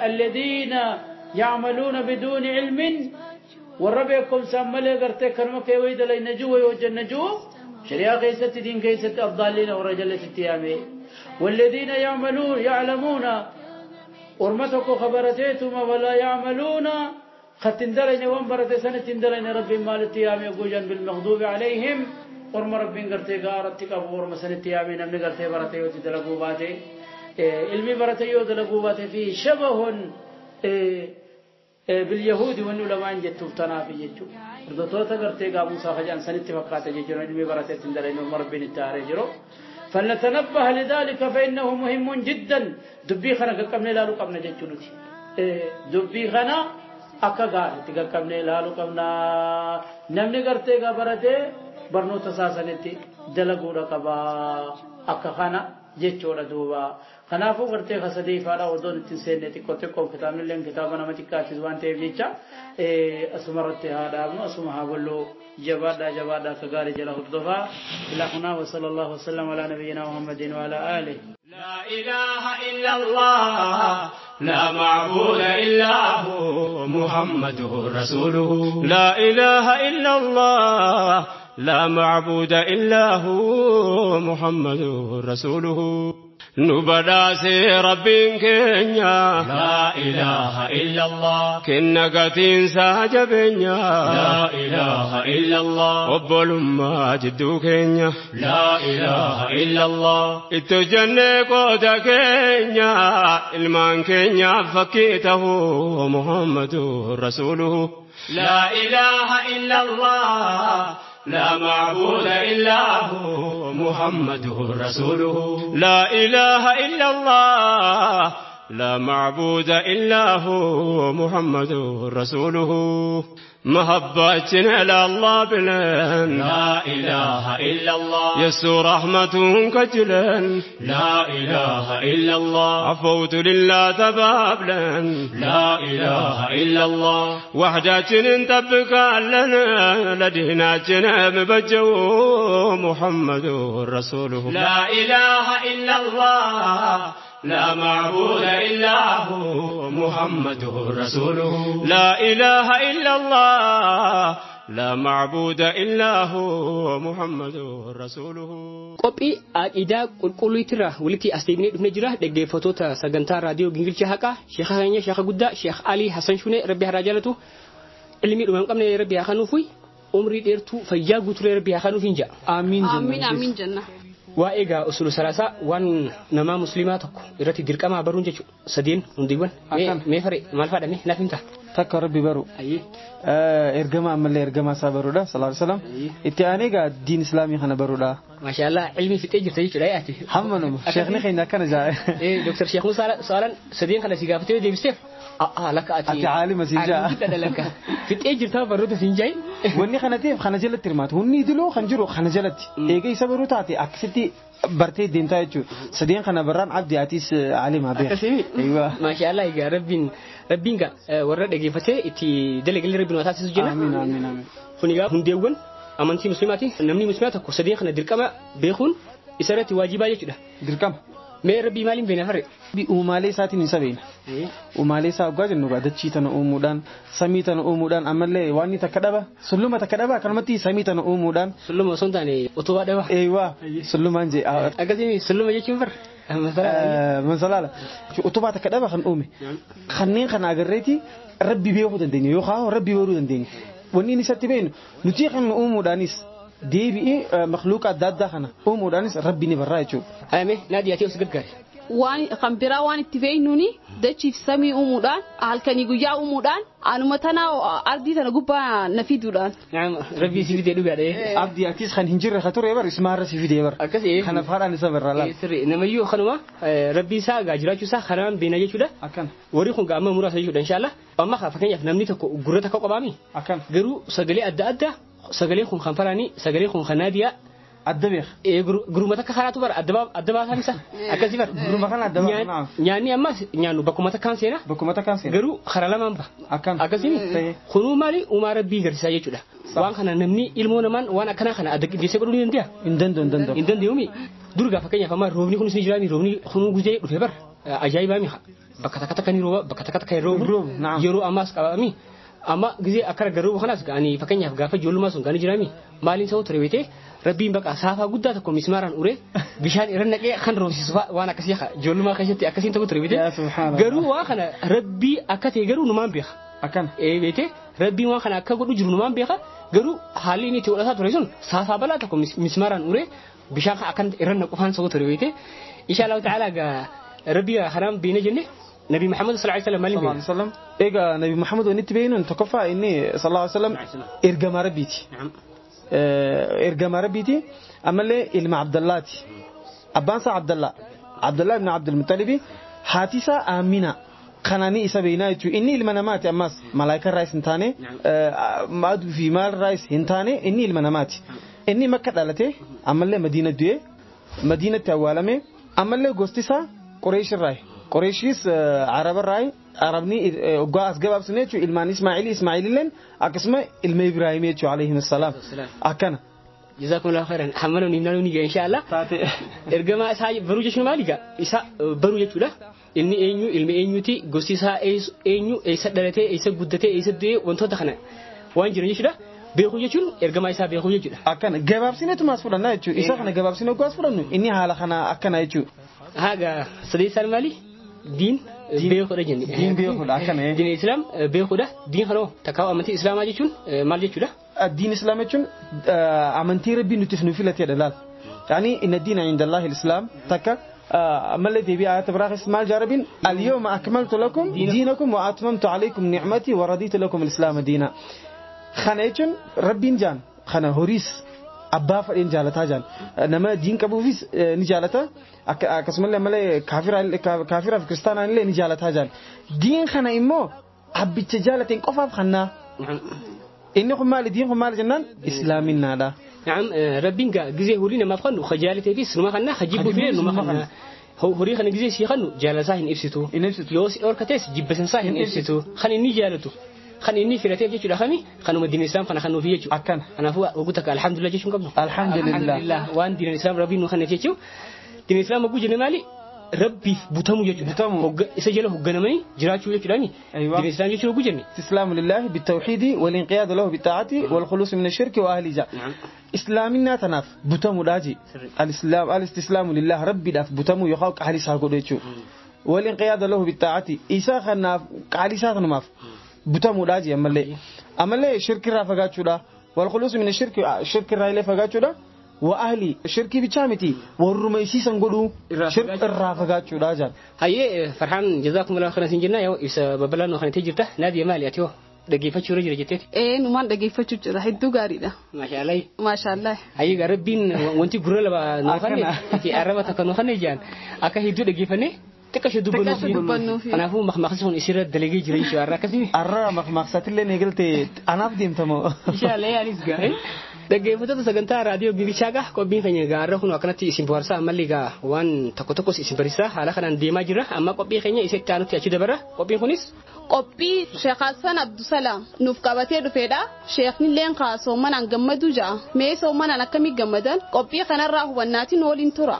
الذين يعملون بدون علم والرب سملے کرتے کرم کے وہی دلے نجو وجن نجو شریعہ کیسے دین کیسے الضالین اور رجل ستیامے والذين يعملون يعلمون ورمتك خبرتيتم ولا يعملون ختندلين وانبرت سنتندلين رب مالتيامي قوجا بالمغضوب عليهم ورم رب قرتي قارتك أبو ورم سنتيامي نمني قرتي برتي وتدلقوا باتي علمي برتي وتدلقوا باتي فيه شبه باليهود والنلمان جتو تنافي جتو ردتوتا قرتي قابو ساخجان سنتفقات جتو علمي برتي تندلين ورم رب التاري فلنتنبه لذلك فإنه مهم جدا دبي خنا قبل لا قبل جتو دبي خنا akka gaariitti qaqqabnee ilaaluu qabna namni gartee gaa baratee barnoota isaa sanitti dalaguudha qaba akka kana jechuudha duuba kanaafuu gartee kasadeefaadha odoon ittiin seenne xiqqoo xiqqoo kitaabni illee kitaaba nama xiqqaatis waan ta'eef jecha asuma irratti haa dhaabnu asuma haa bolloo jabaadhaa jabaadhaa akka gaarii jala hordofaa ilaa hunaa wa sallallahu wasallam alaa nabiyyinaa muhammadin wa alaa aalihi.
لا إله إلا الله لا معبود إلا هو محمد رسوله لا إله إلا الله لا معبود إلا هو محمد رسوله نبدا ربين كينيا لا إله إلا الله كنا قتين ساجبينيا لا إله إلا الله وبلما جدو كينيا لا إله إلا الله اتجنة قوتا كينيا المان كينيا فكيته محمد رسوله لا إله إلا الله لا معبود إلا هو محمد رسوله لا إله إلا الله لا معبود إلا هو محمد رسوله محبتنا لله بلن لا إله إلا الله يسوع رحمة كجلا لا إله إلا الله عفوت لله تبابلا لا إله إلا الله وحداتنا تبقى لنا لدينا جناب بجو محمد رسوله لا إله إلا الله لا معبود إلا هو محمد رسوله لا إله إلا الله لا معبود إلا هو محمد رسوله
Qophii aqiidaa qulqulluutirraa walitti as deebinee dhufnee jira dhaggeeffattoota sagantaa raadiyoo Gingilchaa Haqaa Sheekha keenya Sheekha guddaa Sheekh Alii Hassan Shunee Rabbi haa jaalatu ilmii dhuma hin qabne Rabbi haa kennuufi umrii dheertuu fayyaa guutuu Rabbi haa kennuufi hin ja'a.
Amiin jenna.
Amiin amiin jenna.
Waa'ee egaa usulu salaasaa waan namaa musliimaa tokko irratti dirqamaa baruun jechuudha sadeen hundiiwwan mee faree maal faadhame naaf himta.
Takka rabbi baru. Ergama ammallee ergama isaa baruudha sallallahu alaihi wasallam. Itti aanee egaa diin islaamii kana baruudha.
Maashaallah ilmi fixee jirta jechuudha ati.
Hammanuma sheekni keenya akkana jaa.
Dooktar Sheekh Musaa Saalaan sadeen kana si gaafatee deebisteef laka ati.
Ati caalima siin jaa.
Laka fixee jirta baruudha siin jaa.
Wanni kana ta'eef kana jalatti hirmaatu hunni idiloo kan jiru kana jalatti eega isa baruu taate akkasitti bartee deemtaa jechuudha. Sadeen kana barraan abdii atis caalima beeka.
Akkasii. Maashaallah egaa rabbiin rabbiin gaa warra dhaggeeffatee itti dalagalee rabbiin waa taasisu jenna.
Amiin amiin amiin.
Kun egaa hundeewwan amantii musliimaati. Namni musliimaa tokko sadeen kana dirqama beekuun isa irratti waajibaa jechuudha.
Dirqama.
Mee rabbii maaliin beena farre?
Uumaalee isaatiin isa beena. Uumaalee isaa waggaa jennu egaa dachii tana uumuudhaan samii tana uumuudhaan ammallee waan inni takka dhaba sulluma takka dhaba akkanumatti samii tana uumuudhaan.
Sulluma osoo hin taane utubaa dhaba.
Eewwaa sullumaan jee.
Akkasii sulluma jechuun farre.
Masalaala. Utubaa takka dhaba kan uume. Kanneen kana agarreeti rabbi beekuu dandeenya yookaan rabbi baruu dandeenya. Wanni inni isatti beeknu nuti kan uumuudhaanis deebi'ee makhluuqa adda addaa kana uumuudhaanis rabbi ni barraa jechuudha.
Ayame naadii ati os gargaari.
Waan kan biraa waan itti beeknuuni dachiif samii uumuudhaan halkanii guyyaa uumuudhaan anuma tana ardii tana gubbaa na fiduudhaan.
Naam rabbi si fidee dhugaadha.
Abdii atis kan hin jirre ka ture bar ismaarra si fidee bar.
Akkasii.
Kanaaf haadhaan isa barraa laala.
Sirri namayyuu kanuma rabbi isaa gaa jiraachuu isaa kanaan beena jechuudha.
Akkana.
Warri kun gaa amma muraasa jechuudha inshaalla. Amma fakkeenyaaf namni tokko gurra takka qabaami.
Akkana.
Garuu sagalee adda addaa sagalee kun kan faraanii sagalee kun kan naadiyaa.
Adda beeka.
Guruma takka karaatu bara adda baasaan isa akkasii bara.
Guruma kana adda baasaan.
Nyaanni ammas nyaannu bakkuma takkaan seena.
Bakkuma takkaan seena.
Garuu karaa lamaan ba'a.
Akkana.
Akkasii kunuu maali uumaa rabbii garsiisaa jechuudha. Waan kana namni ilmoo namaan waan akkanaa kana adda qindeessee godhuu ni danda'a.
Hin danda'u hin danda'u.
Hin danda'uumi. Dur gaafa fakkeenyaaf amma roobni kunis ni jiraami roobni kunuu guzee dhufee bara ajaa'ibaa mi'a. Bakka takka takka ni rooba bakka takka takka hin roobu. Yeroo ammaas qabami. Amma gizee akka garuu kanas ani fakkeenyaaf gaafa ijoollummaa sun kan jiraami maaliin sa'u ture beetee rabbiin baqa saafaa guddaa tokko mismaaraan uree bishaan irra naqee kan roobsisu waan akkasii ijoollummaa keessatti akkasiin tokko ture beetee garuu waan kana rabbii akka ta'e garuu numaan beeka.
Akkana.
Ee beetee rabbiin waan kana akka godhu jiru numaan beeka garuu haalli inni itti godhataa ture sun saafaa balaa tokko mismaaraan uree bishaan akkan irra naqu faan sa'u ture beetee insha Allah ta'ala rabbii kanaan beene jenne نبي محمد صلى الله عليه وسلم
صلى الله عليه وسلم إيجا نبي محمد ونت بينه تكفى إني صلى الله عليه وسلم إرجع ربيتي.
نعم.
إرجع ربيتي أما اللي إلما عبد الله أبانسا عبد الله عبد الله بن عبد المطلب حاتسة آمنة خناني إسا بينايتو إني المنامات أماس ملايكة الرئيس انتاني ما أدو في مال الرئيس انتاني إني المنامات إني مكة دالتي أما اللي مدينة دوي مدينة توالمي أما اللي قوستيسا قريش الرأي قريشيس عرب الرأي عربني وقاس قباب سنيتشو إلمان إسماعيلي إسماعيلي لين أكسمه إلما إبراهيم عليهم السلام أكنا
جزاكم الله خيرا حملوني منالوني إن شاء الله إرجما إسحاق بروجة شنو مالك إسحاق بروجة شو له إني إنيو إلما إنيو تي قصي إسحاق إنيو إسحاق دلته إسحاق قدته إسحاق ده وانتو تخنا وان جرني شو له بيخوجة شنو إرجما إسحاق بيخوجة شو له
أكنا جواب سنة ما أسفلنا يجو إسحاق أنا جواب سنة قاس فلانو إني حالة خنا أكنا يجو
هذا سدي سلمالي دين بيخوده جني
دين بيخوده أكنا
دين الإسلام بيخوده دين خلو تكاو أمتي إسلام أجي شون مال جي شو
الدين الإسلام يجون أمنتي ربي نتفنو في التي دلال يعني إن الدين عند الله الإسلام تكا أما الذي بيع تبراخ مال جاربين اليوم أكملت لكم دينكم وأتممت عليكم نعمتي ورضيت لكم الإسلام دينا خانيجون ربي جان خنا هوريس أبا فرين جالتا جان نما دين كبوفيس نجالتا أكسم الله ملا كافر في كريستان اللي نجالتا جان دين خنا إمو أبي تجالتين قفاف خنا إنهم مال دينهم مال جنان إسلامنا لا.
نعم ربنا جزء هورينا ما فخنو خجالته في سنما خنا خجيبه فيه نما خنا هو هوري خنا جزء شيء خنو جالسة هن إفسيتو يوس أوركتس جيب سنسا هن إفسيتو خن إني جالته خن إني في رتيب جيش الأخمي خنو مدين الإسلام خنا خنو فيه
أكن
أنا فوا وقتك الحمد لله جيش قبله
الحمد لله
الحمد لله وان دين الإسلام ربنا خنا جيشو دين الإسلام أبو جنمالي ربي بوتامو يجو
بوتامو
سجله هجنمني جراتشو يجراني.
أيوة.
دين الإسلام يجو جني.
استسلام لله بالتوحيد والانقياد له بالطاعة والخلوص من الشرك وأهل جاء.
نعم.
إسلامنا تناف بوتامو لاجي. الإسلام الاستسلام لله ربي داف بوتامو يخاك أهل ساقو ديتشو. والانقياد له بالطاعة إيسا خناف قالي ساقنا ماف بوتامو لاجي أمالي أمالي شرك رافقاتشو لا والخلوص من الشرك شرك الرايلة فقاتشو لا وأهلي شركي بتشامتي والرميسي سنقولوا شرك الرافقات شو راجع
هاي فرحان جزاكم الله خيرا سنجنا يا إذا ببلانو خلينا تجربته نادي مالي أتيو دقيقة شو رجع جتت
إيه نمان دقيقة شو رجع هيدو قارينا
ما شاء الله
ما شاء الله
هاي قربين وانتي قرر لبا نخني في عربة تكنو جان أكا هيدو دقيقة نه تكشف دبنو فيه أنا هو مخمخسون يصير دلقي جري شو أرى كسي
أرى مخمخسات اللي نقلت أنا بديم تمو
إن شاء الله يعني سجاي dhaggeeffattoota sagantaa raadiyoo Gingilchaagaa qophiin keenya gaarra kun akkanatti isin bohaarsaa ammallee gaa waan tokko tokkos isin barsiisaa haala kanaan deemaa jirra amma qophii keenya isa itti aanutti achi dabara qophiin kunis.
Qophii Sheekh Hassan Abdusalaam nuuf qabatee dhufeedha. Sheekni illeen kaa soomanaan gammaduu ja'a. Mee soomanaan akkamii gammadan qophii kanarraa hubannaatiin waliin tura.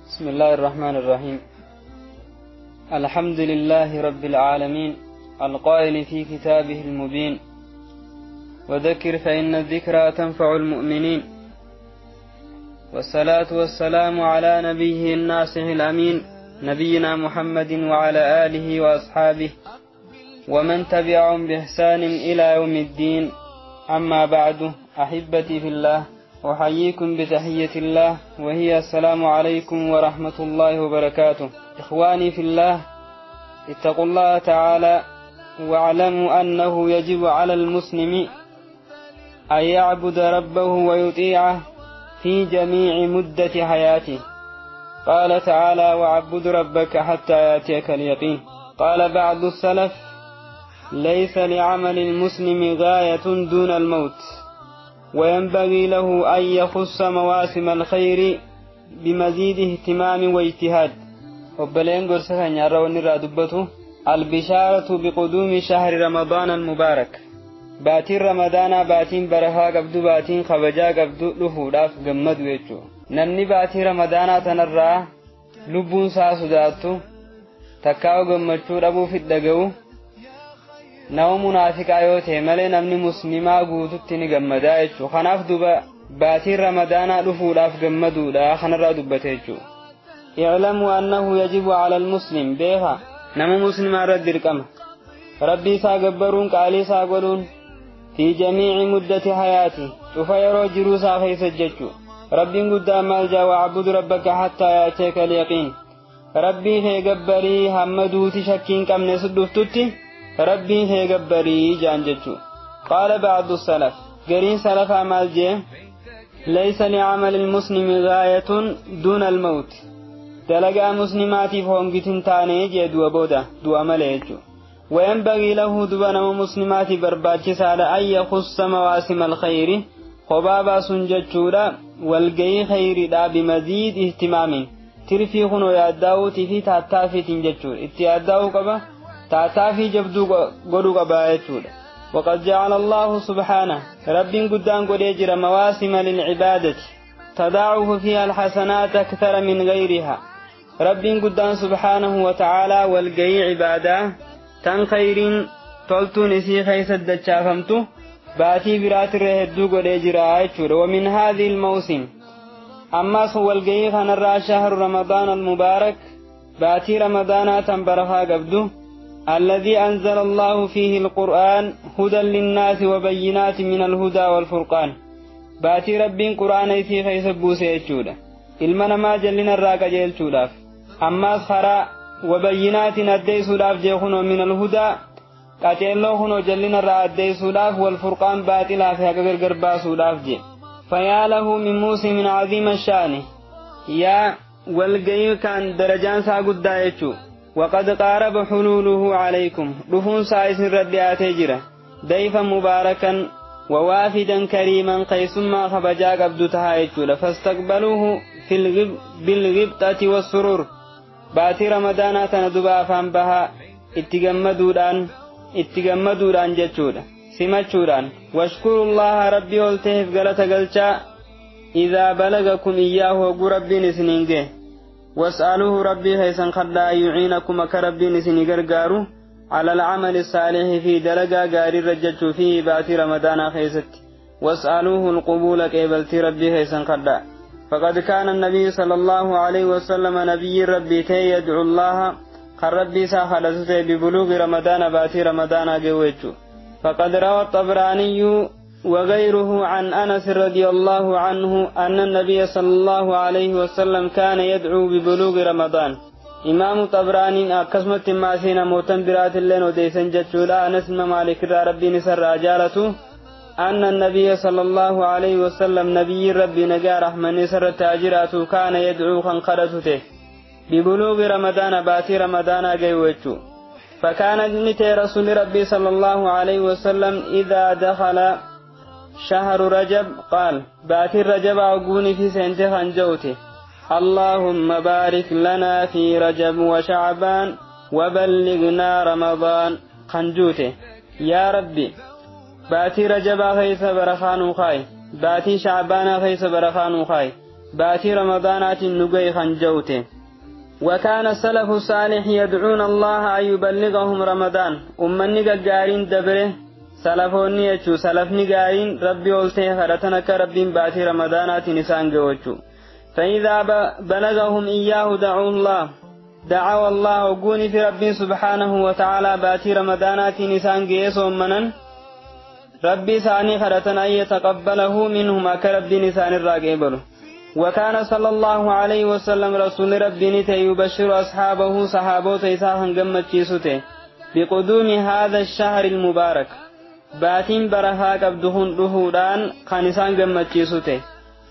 بسم الله الرحمن الرحيم الحمد لله رب العالمين القائل في كتابه المبين وذكر فإن الذكرى تنفع المؤمنين والصلاة والسلام على نبيه الناصح الأمين نبينا محمد وعلى آله وأصحابه ومن تبعهم بإحسان إلى يوم الدين أما بعد أحبتي في الله أحييكم بتحية الله وهي السلام عليكم ورحمة الله وبركاته. إخواني في الله اتقوا الله تعالى واعلموا أنه يجب على المسلم أن يعبد ربه ويطيعه في جميع مدة حياته. قال تعالى وعبد ربك حتى يأتيك اليقين. قال بعض السلف ليس لعمل المسلم غاية دون الموت وينبغي له أن يخص مواسم الخير بمزيد اهتمام واجتهاد. وبلين قرصة يرون الرادبته البشارة بقدوم شهر رمضان المبارك. باتين رمضان باتين برها قبدو باتين خبجا قبدو لفوداف قمد ويجو. نمني باتين رمضان تنرى لبون ساسوداتو تكاو قمتشو ربو في الدقو nama munaafiqaa yoo ta'e malee namni muslimaa guututti ni gammadaa jechuudha. Kanaaf duba baatiin ramadaanaa dhufuudhaaf gammaduudha kanarraa dubbate jechuudha. I'lamu annahu yajibu ala almuslim beeka nama muslimaa irratti dirqama. Rabbii isaa gabbaruun qaalii isaa godhuun fi jamiici muddati hayaati cufa yeroo jiruu isaa keessa jechuudha. Rabbiin guddaa maal jaa wa'budu rabbaka hattaa ya'tiyaka al-yaqiin. Rabbii kee gabbarii hamma duuti shakkii hin qabne si dhuftutti ربي هي جبري جان جتشو. قال بعض السلف قرين سلف عمل جي ليس لعمل المسلم غاية دون الموت. دلقا مسلماتي فهم تاني جي دو بودا دو عمل. وينبغي له دبنا مسلماتي برباتي على أن يخص مواسم الخير خبابا سنجتشورا والقي خير دا بمزيد اهتمام ترفي خنو ياداو تفي تاتافي تنجتشور اتياداو قبا تاتافي جبدو قدو قبا. وقد جعل الله سبحانه رب قدام قد يجرى مواسم للعبادة تضاعف فيها الحسنات أكثر من غيرها. رب قدام سبحانه وتعالى والقي عبادة تن خير تلتون سي خيس الدجافمتو باتي برات الرهدو قد يجرى. ومن هذه الموسم أما سوى القي خنرى شهر رمضان المبارك باتي رمضان تنبرها قبدو الذي أنزل الله فيه القرآن هدى للناس وبينات من الهدى والفرقان. باتي ربين قرآن في خيس بوسي إلمنا ما جلنا الراك جيل شولاف أما خرا وبينات أدي سولاف جيخنو من الهدى قاتلو خنو جلنا الرا أدي سولاف والفرقان باتلا في حقر قربا سولاف جي. فيا له من موسم عظيم الشان يا والقي كان درجان ساقود دايتشو. وقد قارب حلوله عليكم رفون سايس رديات جرة ضيفا مباركا ووافدا كريما قيسما خبجا قبض تهايتشولا فاستقبلوه في بالغبطة والسرور. باتي رمضان تندبا فان بها اتقمدودان جتشولا سمتشودان. واشكروا الله ربي والتهف قلت قلتا إذا بلغكم إياه وقو ربي نسنينجه. واسألوه ربي هيسن خلا يعينكم كربي نسني غرغارو على العمل الصالح في دلقا غاري رجتشو فيه باتي رمضان خيست. واسألوه القبول كيبلتي ربي هيسن خلا. فقد كان النبي صلى الله عليه وسلم نبي ربي تي يدعو الله خربي ساخلته ببلوغ رمضان باتي رمضان جويتشو. فقد روى الطبراني وغيره عن أنس رضي الله عنه أن النبي صلى الله عليه وسلم كان يدعو ببلوغ رمضان. إمام طبراني أكسمت ما سينا موتن برات اللين وديسن جتشولا أنس مالك ربي نسر رجالته أن النبي صلى الله عليه وسلم نبي ربي نجا رحمن نسر تاجراته كان يدعو خنقرته ببلوغ رمضان باتي رمضان جيوتشو. فكان نتي رسول ربي صلى الله عليه وسلم إذا دخل شهر رجب قال باتي رجب عقوني في سنته خنجوته اللهم بارك لنا في رجب وشعبان وبلغنا رمضان خنجوته. يا ربي باتي رجب خيس برخان خاي باتي شعبان خيس برخان خاي باتي رمضانات النقي خنجوته. وكان السلف الصالح يدعون الله أن يبلغهم رمضان. أمني قارين دبره سلفوني يجو سلفني قارين ربي أولتي خرتنك ربي باتي رمضانات نسان قوتشو. فإذا بلغهم إياه دعوا الله دعوا الله وقوني في ربي سبحانه وتعالى باتي رمضانات نسان قيسهم منن ربي ساني خرتنا أن يتقبله منهما كربي نسان الراقبله. وكان صلى الله عليه وسلم رسول ربي نتي يبشر أصحابه صحابه تيساهن قمت كيسوته بقدوم هذا الشهر المبارك باتين برها قبدهن دهودان خانسان قمت كيسوته.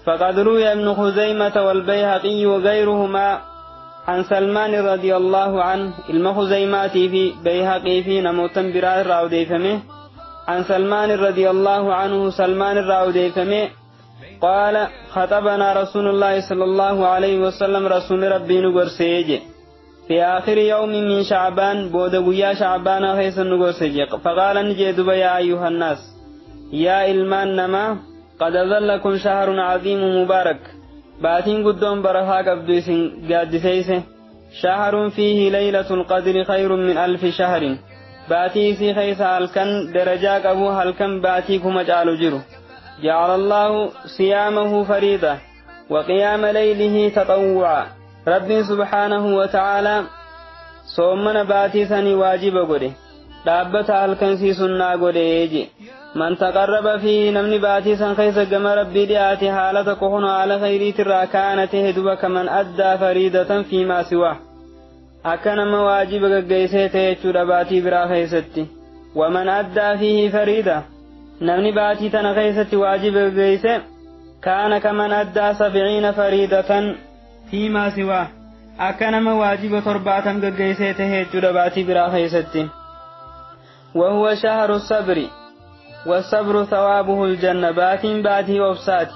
فقد روي ابن خزيمة والبيهقي وغيرهما عن سلمان رضي الله عنه المخزيماتي في بيهقي في نموتن برا راوديفمه عن سلمان رضي الله عنه سلمان راوديفمه قال خطبنا رسول الله صلى الله عليه وسلم رسول ربي نغرسيج في آخر يوم من شعبان بود غيا شعبان خيس نغرسيج فقال نجدب يا أيها الناس يا إلمان نما قد ظلكم شهر عظيم مبارك باتين قدوم برها قبدو قادسيسه شهر فيه ليلة القدر خير من 1000 شهر باتي سي خيس هلكن درجاك أبو هلكن باتيكم اجعلوا جرو جعل الله صيامه فريضة وقيام ليله تطوعا رب سبحانه وتعالى صومنا باتي سني واجب قده دابت هلكن سي سنة قده من تقرب فيه نمني باتي سن خيس قم ربي لآتي حالة كهن على خيري ترى كانت هدوك من أدى فريدة فيما سواه أكنما واجب قيسه تيجور باتي برا خيستي ومن أدى فيه فريدة نمني باتي تن خيستي واجب قيسه كان كمن أدى 70 فريدة فيما سواه أكنما واجب تربعة قيسه تيجور باتي برا خيستي وهو شهر الصبر والصبر ثوابه الجنة باتين باتي وفسات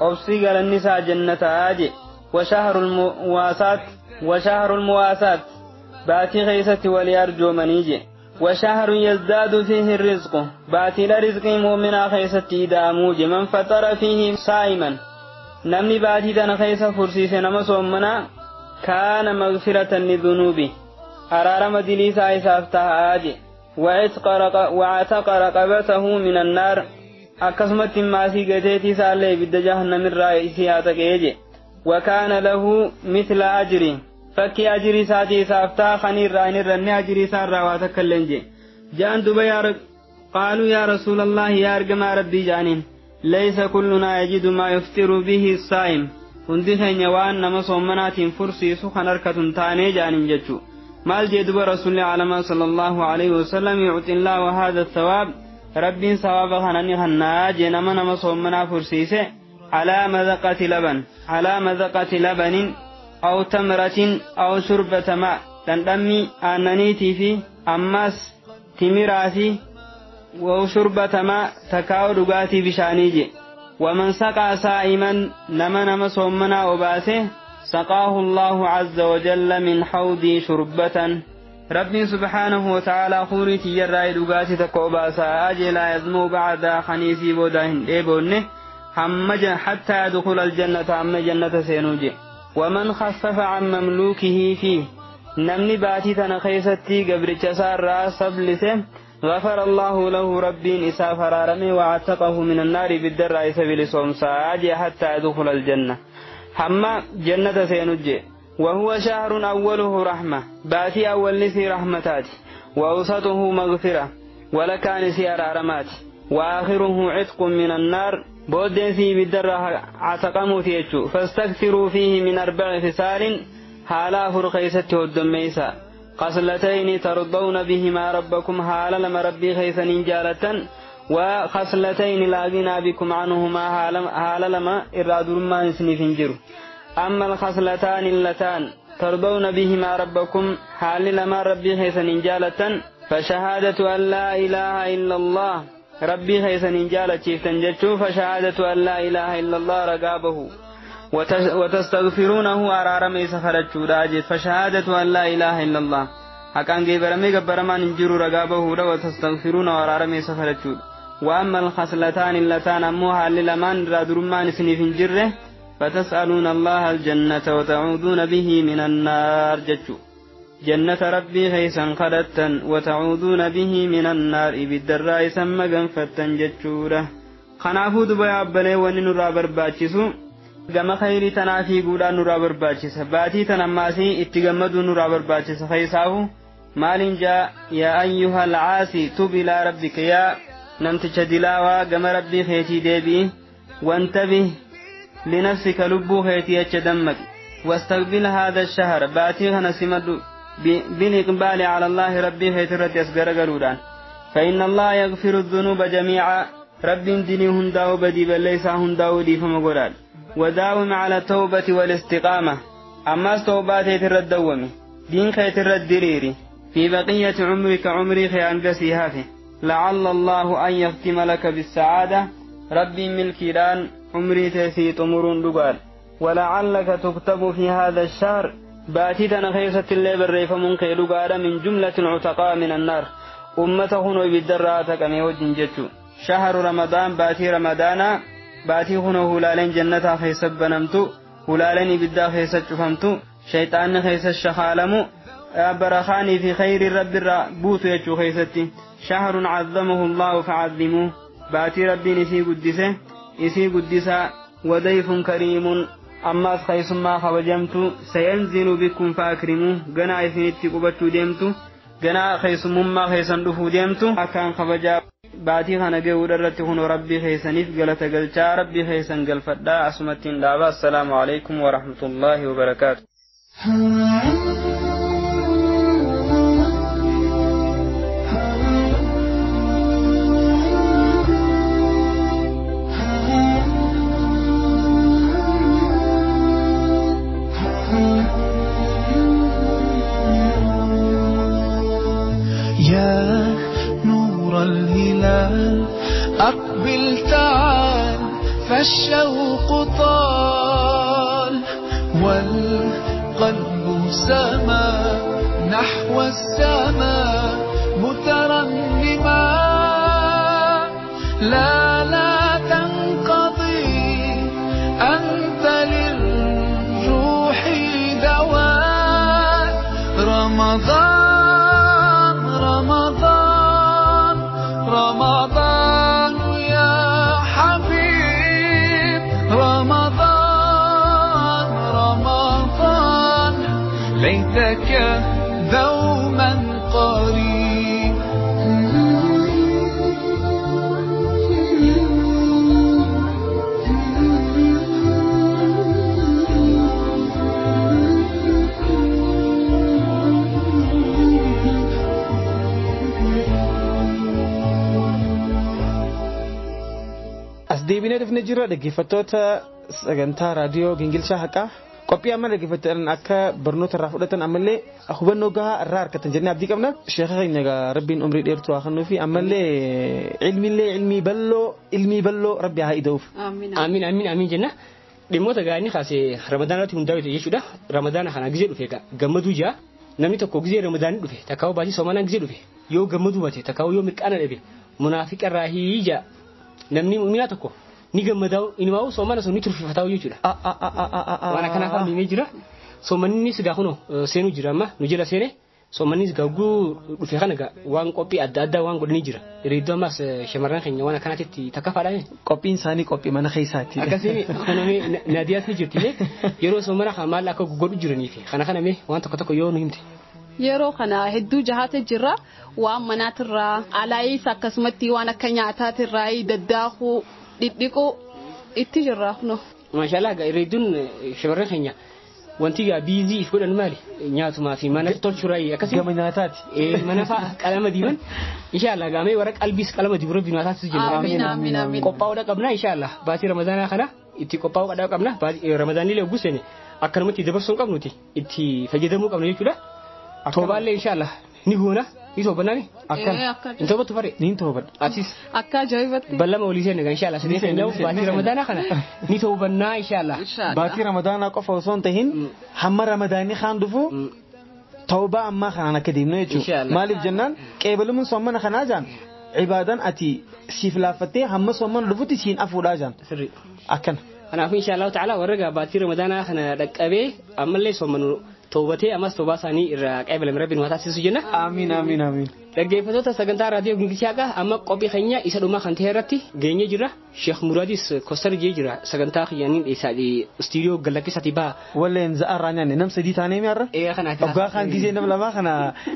أبسي قال النساء جنة آجي وشهر المواسات وشهر المواسات باتي غيسة وليرجو منيجي وشهر يزداد فيه الرزق باتي لرزق مؤمنا خيسة إداموجي من فطر فيه صائما نمني باتي تن خيسة فرسيس نمس أمنا كان مغفرة لذنوبه أرار مدليس آيسافتها آجي وعتق رقبته من النار أكسمت ماسي قتيتي سالي بد جهنم الرئيسي أتقيجي وكان له مثل أجري فكي أجري ساتي سافتا خنير رأين الرني أجري سار رواتك اللنجي جان دبي قالوا يا رسول الله يا أرقم ربي جانين ليس كلنا يجد ما يفطر به الصائم hundi keenya waan nama soommanaatiin fursiisu kan harkatun taanee jaaniin jechuu maal jee duba rasuulli alamaa sallallahu alaihi wasallam yucti illaahu haadha thawaab rabbiin sawaaba kana ni kannaa jee nama nama soommanaa fursiise alaa madaqati laban alaa madaqati labanin aw tamratin aw shurbata maa dhandhammi aannaniitii fi ammas timiraa fi shurbata maa takkaa'u dhugaatii bishaanii jee ومن سقى صائما نما نما صومنا وباسه سقاه الله عز وجل من حوضي شربة رب سبحانه وتعالى خوري تيراي دغاتي تكوباسا اجي لا يزمو بعد خنيسي بودهن ديبونه حمج حتى يدخل الجنة عم جنة سينوجي ومن خفف عن مملوكه فيه نمني باتي تنخيستي قبرتش سار سبلسه غفر الله له ربي إساف رارمي وعتقه من النار بالدراء سبيل صوم ساجي حتى يدخل الجنة حما جنة سينجي وهو شهر أوله رحمة باتي أول نسي رحمتات وأوسطه مغفرة ولكان سيار رمات وآخره عتق من النار بودن سي بالدراء عتقمه تيجو فاستكثروا فيه من 4 خصال حالا فرخيسته الدميسا خصلتين ترضون بهما ربكم حال لما ربي خيسن جالة وخصلتين لا غنى بكم عنهما حال لما إراد ما سنفنجر أما الخصلتان اللتان ترضون بهما ربكم حال لما ربي خيسن جالة فشهادة أن لا إله إلا الله ربي خيسن جالة شفتن فشهادة أن لا إله إلا الله رقابه وتستغفرونه أرارمي سفرت راجي فشهادة أن لا إله إلا الله حقان غيبرمي غبرمان انجرو رغابه وتستغفرونه أرارمي سفرت. وأما الخصلتان اللتان أموها للمان رادرمان سنفن جره فتسألون الله الجنة وتعوذون به من النار جتشو جنة ربي خيسا خلتا وتعوذون به من النار بالدراء سمغا فتن جتشوره خنافو دبا أبلي وننرى برباتشسو gama khayrii tanaa fiiguudhaan nurraa barbaachisa baatii tan ammaasii itti gammaduu nurraa barbaachisa fayyisaafu maalin jaa yaa ayyuhal caasi tub ilaa rabbika yaa namticha dilaawaa gama rabbii keetii deebi'i wantabih linafsika lubbuu keetii acha dammaqi واستقبل هذا الشهر باتي kana simadhu بالإقبال على الله ربي keetirratti as garagaluudhaan فإن الله يغفر الذنوب جميعا رب ديني هنداو بدي بليسا هنداو ديفما godhaan وداوم على التوبة والاستقامة Ammas tawbaa teetirra dawwami. Diin keetirra diriiri. في بقية عمرك عمري خيان قسيها لعل الله أن يختم لك بالسعادة ربي ملكيران عمري تسي تمر دقال ولعلك تكتب في هذا الشهر باتتنا خيسة اللي بالريف منقي دقال من جملة العتقاء من النار أمته بالدراتك ميوجن جتو شهر رمضان باتي رمضان باتي هنو هلالين جنة خيسة بنمتو هلالين بالدا خيسة شفمتو شيطان خيسة الشخالمو برخاني في خير رب بوت يجو خيستي شهر عظمه الله فعظموه باتي ربي نسي قدسه إسي قدسا وضيف كريم أما خيس ما خوجمت سينزل بكم فأكرموه قنا إثنتي قبتو ديمتو قنا خيس مما خيسا دفو ديمتو أكان خبجا باتي خنقه ودرته ربي خيسنيف قلت قلتا ربي خيسا قلفتا أسمتين دعوة. السلام عليكم ورحمة الله وبركاته.
يا نور الهلال أقبل تعال فالشوق طال والقلب سما نحو السماء مترنما لا لا تنقضي أنت للروح دواء رمضان رمضان رمضان يا حبيب رمضان رمضان ليتك دوما قريب.
Deebinee dhufne jirra dhaggeeffattoota sagantaa raadiyoo Gingilchaa Haqaa qophii amma dhaggeeffattan akka barnoota irraa fudhatan ammallee hubannoo gahaa irraa argatan jennee abdii qabna. Sheekha keenya egaa rabbiin umrii dheertuu haa kennuu fi ammallee ilmiillee ilmii bal'oo rabbi haa ida'uuf.
Amiin amiin amiin jenna. Dhimmoota gaarii kaasee Ramadaana irratti hundaa'e jechuudha. Ramadaana kana gizee dhufe gammaduu jira. Namni tokko gizee Ramadaanni dhufe takkaa'uu baatii soomanaan gizee dhufe yoo gammaduu baate takkaa'uu yoo mirqaana dhabe munaafiqa irraa hiija. Namni mu'minaa tokko ni gammadaa'u inumaa'u soomana sun ni turfifataa'u jechuudha. Waan akkanaaf himee jira. Soomanni sigaa kunoo seenuu jira amma nu jala seene soomanni sigaa guu dhufe kana waan qophii adda addaa waan godhanii jira. Reeddoo ammaas shamarran keenya waan akkanaatitti takkafaadhaan.
Qophiin isaanii qophii mana keessaati.
Akkasii kanamee Naadiyaas ni jirti yeroo soomana kana maal akka godhu jiranii fi kana kanamee waan tokko tokko yoo nu himte.
Yeroo kana hedduu jahaate jira waan manaatirraa alaayis akkasumatti waan akka nyaataatirraa daddaakuu dhidhiquu itti jirra kuno.
Maashaallah reedduun shamarran keenya wanti gaa biizii if godhan maali nyaatumaa fi mana tolchuraa akkasii.
Gama nyaataati.
Mana fa'a qalama diiman inshaallah gaamee warra qalbiis qalama dibu rabbi nyaataas jenna.
Amiin amiin amiin.
Qophaa'uudha qabna inshaallah baatii ramadaanaa kana itti qophaa'uudha qabna ramadaanillee oguu seene akkanumatti dabarsuu hin qabnuti itti fayyadamuu qabna jechuudha. Toobaallee inshaallah ni goona ni toobannaan
Akkan.
Hin toobatu fare
Niin toobadha.
Atis
Akka ajaa'ibatti.
Ballama olii seenne inshallah sidee seenne baatii ramadaanaa kana ni toobannaa inshallah.
Baatii ramadaanaa qofa osoo hin tahin hamma ramadaanni kaan dhufu toobaa ammaa kanaan akka deemnu jechuudha. Maaliif jennaan qeebaluun soomana kanaa jaan cibaadaan ati siif laaffattee hamma soomana dhufutti siin afuudhaa jaan. Akkana.
Kanaafuu inshallah ta'ala warra gaa baatii ramadaanaa kana dhaqqabee ammallee soomanu toobatee ammas toobaa isaanii irraa qeebalame rabbiin waa taasisu jenna.
Amiin amiin amiin.
Dhaggeeffattoota sagantaa raadiyoo Gingilchaa amma qophii keenya isa dhumaa kan ta'e irratti geenyee jirra. Sheekh Muraadis Kostar jee jira sagantaa kiyyaaniin isaa istiidiyoo gallakkisaati baha.
Walleen za'aa irraa nyaanne nam sadii taanee mi'arra.
Ee kanaaf.
Waggaa kaan gisee nam lamaa kana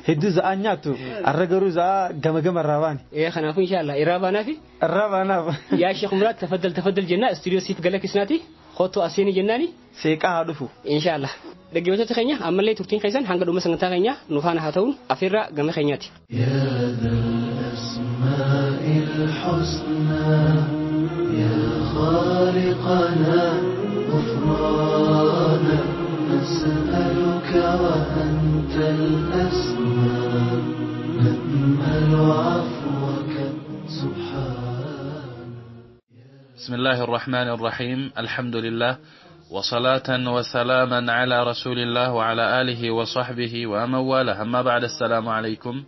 hedduu za'aa nyaattu arra garuu za'aa gama gama irraa baane.
Ee kanaafuu inshallah irraa baanaafi.
Irraa baanaaf.
Yaa Sheekh Muraad tafaddal tafaddal jenna istiidiyoo siif gallakkisnaati. Kottu aseeni jennaani.
Seeqaa haa dhufu.
Inshallah. Dhaggeeffattoota keenya ammallee turtiin keessan hanga dhuma sagantaa keenya nu faana haa ta'uun afeerraa gama keenyaati.
يا ذا الأسماء الحسنى يا خالقنا غفرانا نسأل أنت الأسمى نأمل عفوك سبحان.
بسم الله الرحمن الرحيم. الحمد لله وصلاة وسلاما على رسول الله وعلى آله وصحبه ومن والاه. أما بعد، السلام عليكم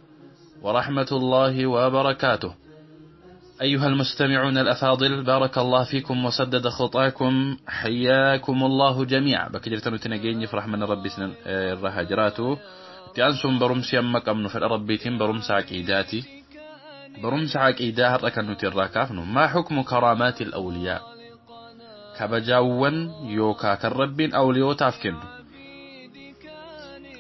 ورحمة الله وبركاته. أيها المستمعون الأفاضل، بارك الله فيكم وسدد خطاكم، حياكم الله جميعا. بكجرتن تنجيني فرحمن ربي الرهاجراتو تأنسون برمسي أمك أمن في ربيتين برمس عقيداتي برمس عقيدة هركنو تراكافنو. ما حكم كرامات الأولياء؟ كبجاون يوكا كربين أوليوتا فكنو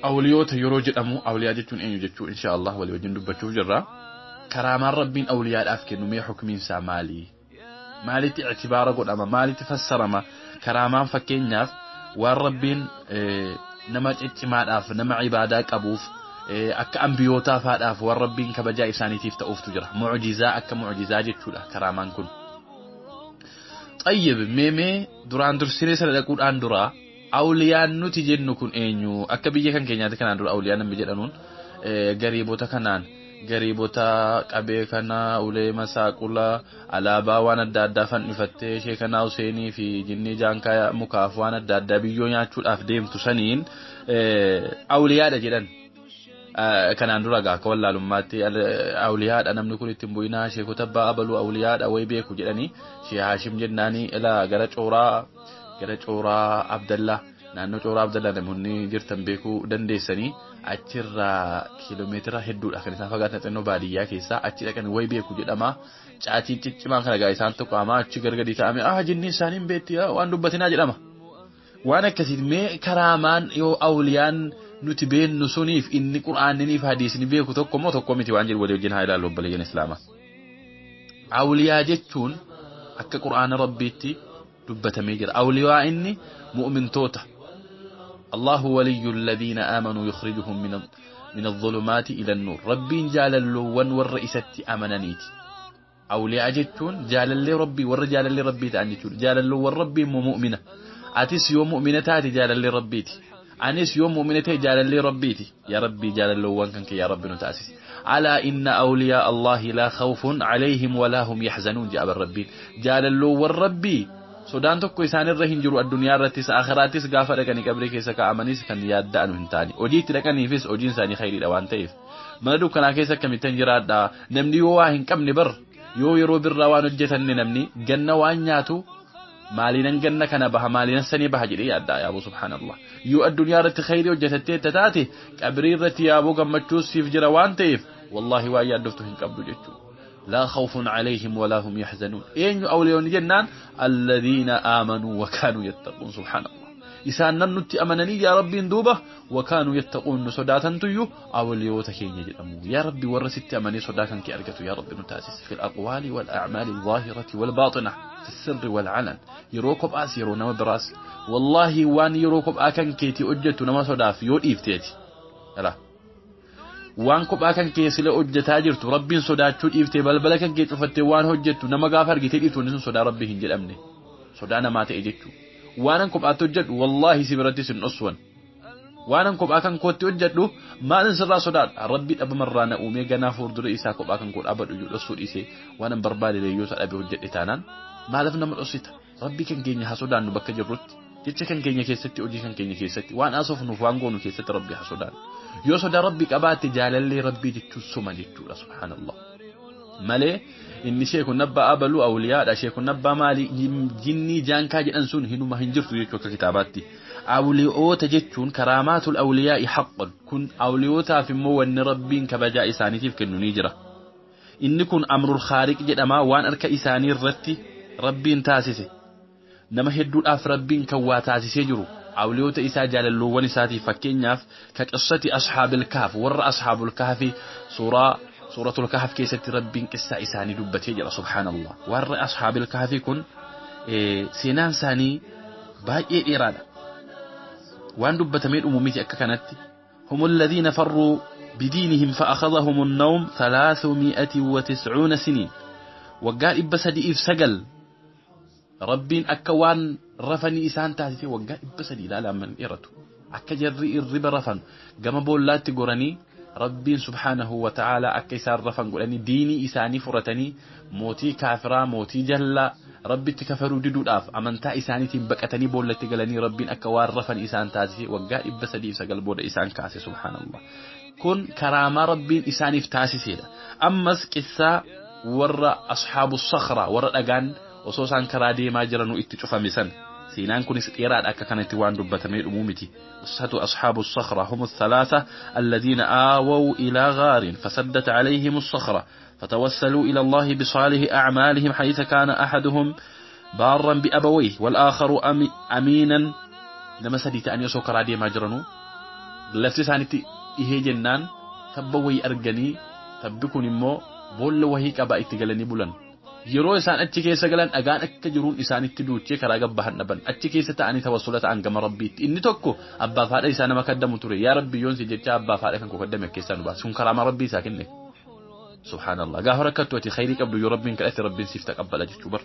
أوليوتا يروج أمو أولياء جتون إن يجتو إن شاء الله ولي دبتشو جرا. كرامة ربين أولياء الأفكن ومي حكمين سامالي مالي اعتبار قد أما مالي تفسر ما كرامة فكين ناف والربين نما اجتماع أف نما عبادة أبوف أك أنبيوتا فاد أف والربين كبجاء إساني تيفت أوف تجرى معجزة أك معجزة جتشولا كرامة كن. طيب ميمي دران درسيني سنة القرآن درا أولياء نتيجن كن إنيو أك بيجي كان كينيا تكن عن أولياء نبيجي أنون غريبو تكنان gariibota qabee kana ulee masaaqula alaabaa waan adda addaa fannifattee sheekanaa Huseenii fi jinnii jaankaa mukaaf waan adda addaa biyyoo nyaachuudhaaf deemtu saniin awliyaadha jedhan. Kanaan dura gaa akka wallaalummaatti awliyaadha namni kun ittiin bu'inaa sheekota abbaa abaluu awliyaadha wayi beeku jedhanii Shee Haashim jennaanii ilaa gara cooraa Abdallaa naannoo cooraa Abdallaa namoonni jirtan beekuu dandeessanii achirraa kiiloomeetira hedduudha kan isaan fagaatan xinnoo baadiyyaa keessaa achi dhaqanii wayi beeku jedhama. Caatiin ciccimaan kana gaa isaan tokko achi gargadi ta'ame jinni isaanii hin beekti waan dubbatinaa jedhama. Waan akkasii mee karaamaan yoo awliyaan nuti beennu suniif inni qur'aaniniif hadiisni beeku tokko moo tokko miti waan jedhu walii wajjin haa ilaallu obboleeyyan islaamaa. Awliyaa jechuun akka qur'aana rabbiitti dubbatamee jira. Awliyaa inni mu'mintoota. الله ولي الذين آمنوا يخرجهم من الظلمات إلى النور. ربي جاللوان والرئيسة أمنانيت. أولياء جتون جالل ربي والرجال اللي ربي تأنجتون جاللو والربي مؤمنة. أتيس يوم مؤمنة تاتي جالل ربيتي. أنيس يوم مؤمنة جالل ربيتي. يا ربي جاللوان كنك يا ربي نتأسس. على إن أولياء الله لا خوف عليهم ولا هم يحزنون. جاب الربي جاللو والربي sodaan tokko isaan irra hin jiru addunyaa irrattis akhiraattis gaafa dhaqanii qabrii keessa kaa'amanis kan yaadda'an hin taane hojii itti dhaqaniifis hojiin isaanii khayriidha waan ta'eef mana dukkanaa keessa akkamittan jiraadha namni yoo waa hin qabne bar yoo yeroo birraa waan hojjetanne namni ganna waan nyaatu maaliinan ganna kana baha maaliinan sanii baha jedhee yaaddaa yaaboo subhaanallah yoo addunyaa irratti khayrii hojjetattee taate qabrii irratti yaaboo gammachuu siif jira waan ta'eef wallaahi waa yaaddoftu hin qabdu jechuudha. لا خوف عليهم ولا هم يحزنون. إن أولياء جنان الذين آمنوا وكانوا يتقون. سبحان الله. إسان ننتي أمنني يا ربي ندوبة وكانوا يتقون صداتا تيو أولياء تكين يجدمو يا ربي ورست أمني صداتا كي أرجتو يا ربي نتاسس في الأقوال والأعمال الظاهرة والباطنة في السر والعلن يروكب آس يرونا براس والله وان يروكب آكن كيتي أجتو نما صداف يو إفتيتي لا waan kophaa kan kee sila hojjetaa jirtu rabbiin sodaachuu dhiiftee balbala kan kee cufattee waan hojjettu nama gaafa argitee dhiiftu wanni sun sodaa rabbii hin jedhamne sodaa namaa ta'e jechuudha. Waan kophaatti hojjedhu wallaahi si biratti sin dhoswan waan kophaa kan kootti hojjedhu maalin sirraa sodaadha rabbii dhabamarraa na uumee ganaa fuuldura isaa kophaa kan koo dhaabadhu iyyuu dhossuu dhiisee waan an barbaade leeyyoo isaa dhabee hojjedhe taanaan maaliif nama dhossita rabbii kan keenya haa sodaannu bakka jirrutti jecha kan keenya keessatti hojii kan keenya keessatti waan haasofnuuf waan goonu keessatti rabbii haa sodaannu. Yoo sodaa rabbii qabaatte jaalallee rabbii jechuun suma jechuudha subhaanallah. Malee inni sheekun abbaa abaluu awliyaadha sheekun abbaa maali jinnii jaankaa jedhan sun hinuma hin jirtu jechuu akka kitaabaatti. Awliyoota jechuun karaamaatul awliyaa'i haqqan kun awliyootaaf immoo wanni rabbiin kabajaa isaaniitiif kennu ni jira. Inni kun amrul khaariq jedhama waan harka isaanii irratti rabbiin taasise. Nama hedduudhaaf rabbiin kan waa taasisee jiru. Awliyoota isaa jaalalloowwan isaatiif fakkeenyaaf ka qissati asxaabil kahf warra asxaabul kahfi suuratul kahf keessatti rabbiin qissaa isaanii dubbatee jira subhaanallah. Warra asxaabil kahfi kun seenaan isaanii baay'ee dheeraadha. Waan dubbatamee dhumu miti akka kanatti. هم الذين فروا بدينهم فأخذهم النوم 390 سنين وقال إبا سديف سجل ربين أكوان رفني إسان تاسفي وقال إبا سدي لا لا من إرته Akka jarri irriba rafan gama boollaatti goranii Rabbiin subhaanahu wa ta'ala akka isaan rafan godhanii diinii isaanii furatanii mootii kaafiraa mootii jallaa Rabbitti kafaruu diduudhaaf amantaa isaaniitiin baqatanii boollatti galanii Rabbiin akka waan rafan isaan taasise waggaa 309 booda isaan kaase subhaanallah. Kun karaamaa Rabbiin isaaniif taasisedha. Ammas qissaa warra ashaabu sakhra warra dhagaan osoo isaan karaa deemaa jiranuu itti cufame san. Seenaan kunis dheeraadha akka kanatti waan dubbatamee dhumuu miti. Qissatu ashaabu sakhra hum athalaatha alladhiina aawaw ilaa ghaarin fasaddat alayhim as-sakhra فتوسلوا إلى الله بصالح أعمالهم حيث كان أحدهم بارا بأبويه والآخر أمينا لما سديت أن يسوك رادي ما جرنو لفتي سانتي إيه جنان تبوي أرجني تبكون إمو بول وهي كبا إتقلني بولن yeroo isaan achi keessa galan dhagaan akka jiruun isaanitti duuchee karaa gabbahan dhaban achi keessa ta'anii tawassula ta'an gama Rabbiitti. Inni tokko abbaa faadha isaa nama kaddamu ture yaa Rabbi yoon si jecha abbaa faadha kan koo kaddame keessaa nu baase sun karaamaa Rabbii isaa kenne. Subhaanallah gaafa rakkattu ati khayrii qabdu yoo Rabbiin kadhatte Rabbiin siif taqabbala jechuu bar.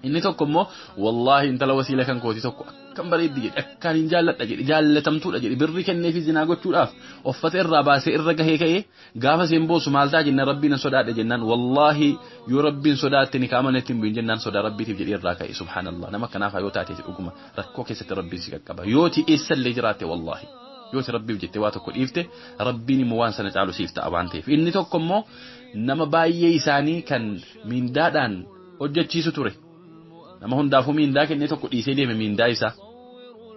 Inni tokko immoo wallaahi intala wasiila kan kooti tokko akkam bareeddi jedhe akkaan hin jaalladha jedhe jaallatamtuudha jedhe birri kenneefi zinaa gochuudhaaf uffata irraa baasee irra gahee ka'ee gaafa seen boosu maal ta'a jennaan Rabbiin hin sodaadhe jennaan wallaahi yoo Rabbiin sodaatte ni kaama natti hin bu'in jennaan sodaa Rabbiitiif jedhee irraa ka'e subhaanallah. Nama kanaaf yoo taate dhuguma rakkoo keessatti Rabbiin si qaqqaba yoo ti eessallee jiraatte wallaahi yoo ti Rabbiif jettee waa tokko dhiifte Rabbiin immoo waan sana caalu siif ta'a waan ta'eef. Inni tokko immoo nama baay'ee isaanii kan miindaadhaan hojjechiisu ture. Nama hundaafuu miindaa kennee tokko dhiisee deeme miindaa isaa.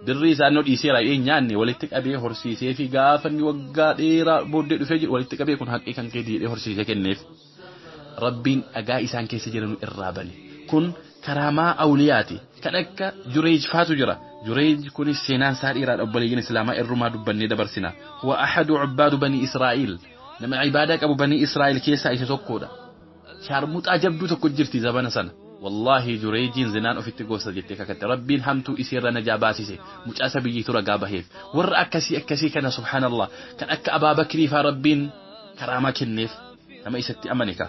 Birrii isaa innoo dhiisee raayee nyaanne walitti qabee horsiisee fi gaafa inni waggaa dheeraa booddee dhufee jiru walitti qabee kun haqqii kan keetii jedhee horsiisee kenneef. Rabbiin dhagaa isaan keessa jiran irraa bane. Kun karaamaa awliyaati. Kan akka Jureej faatu jira. Jureej kunis seenaan isaa dheeraadha obboleeyyan Islaamaa irrumaa dubbannee dabarsina. Huwa ahadu cubbaadu banii Israa'iil. Nama ibaadaa qabu banii Israa'iil keessaa isa tokkodha. Shaarmuxaa jabduu tokko jirti zabana sana. Wallaahi Jureejiin zinaan ofitti goosa jettee kakatte Rabbiin hamtuu isiirra najaa baasise mucaa sabiyyiitu ragaa baheef warra akkasii akkasii kana subhaanallah kan akka Abaa Bakrii faa Rabbiin karaamaa kenneef nama isatti amane ka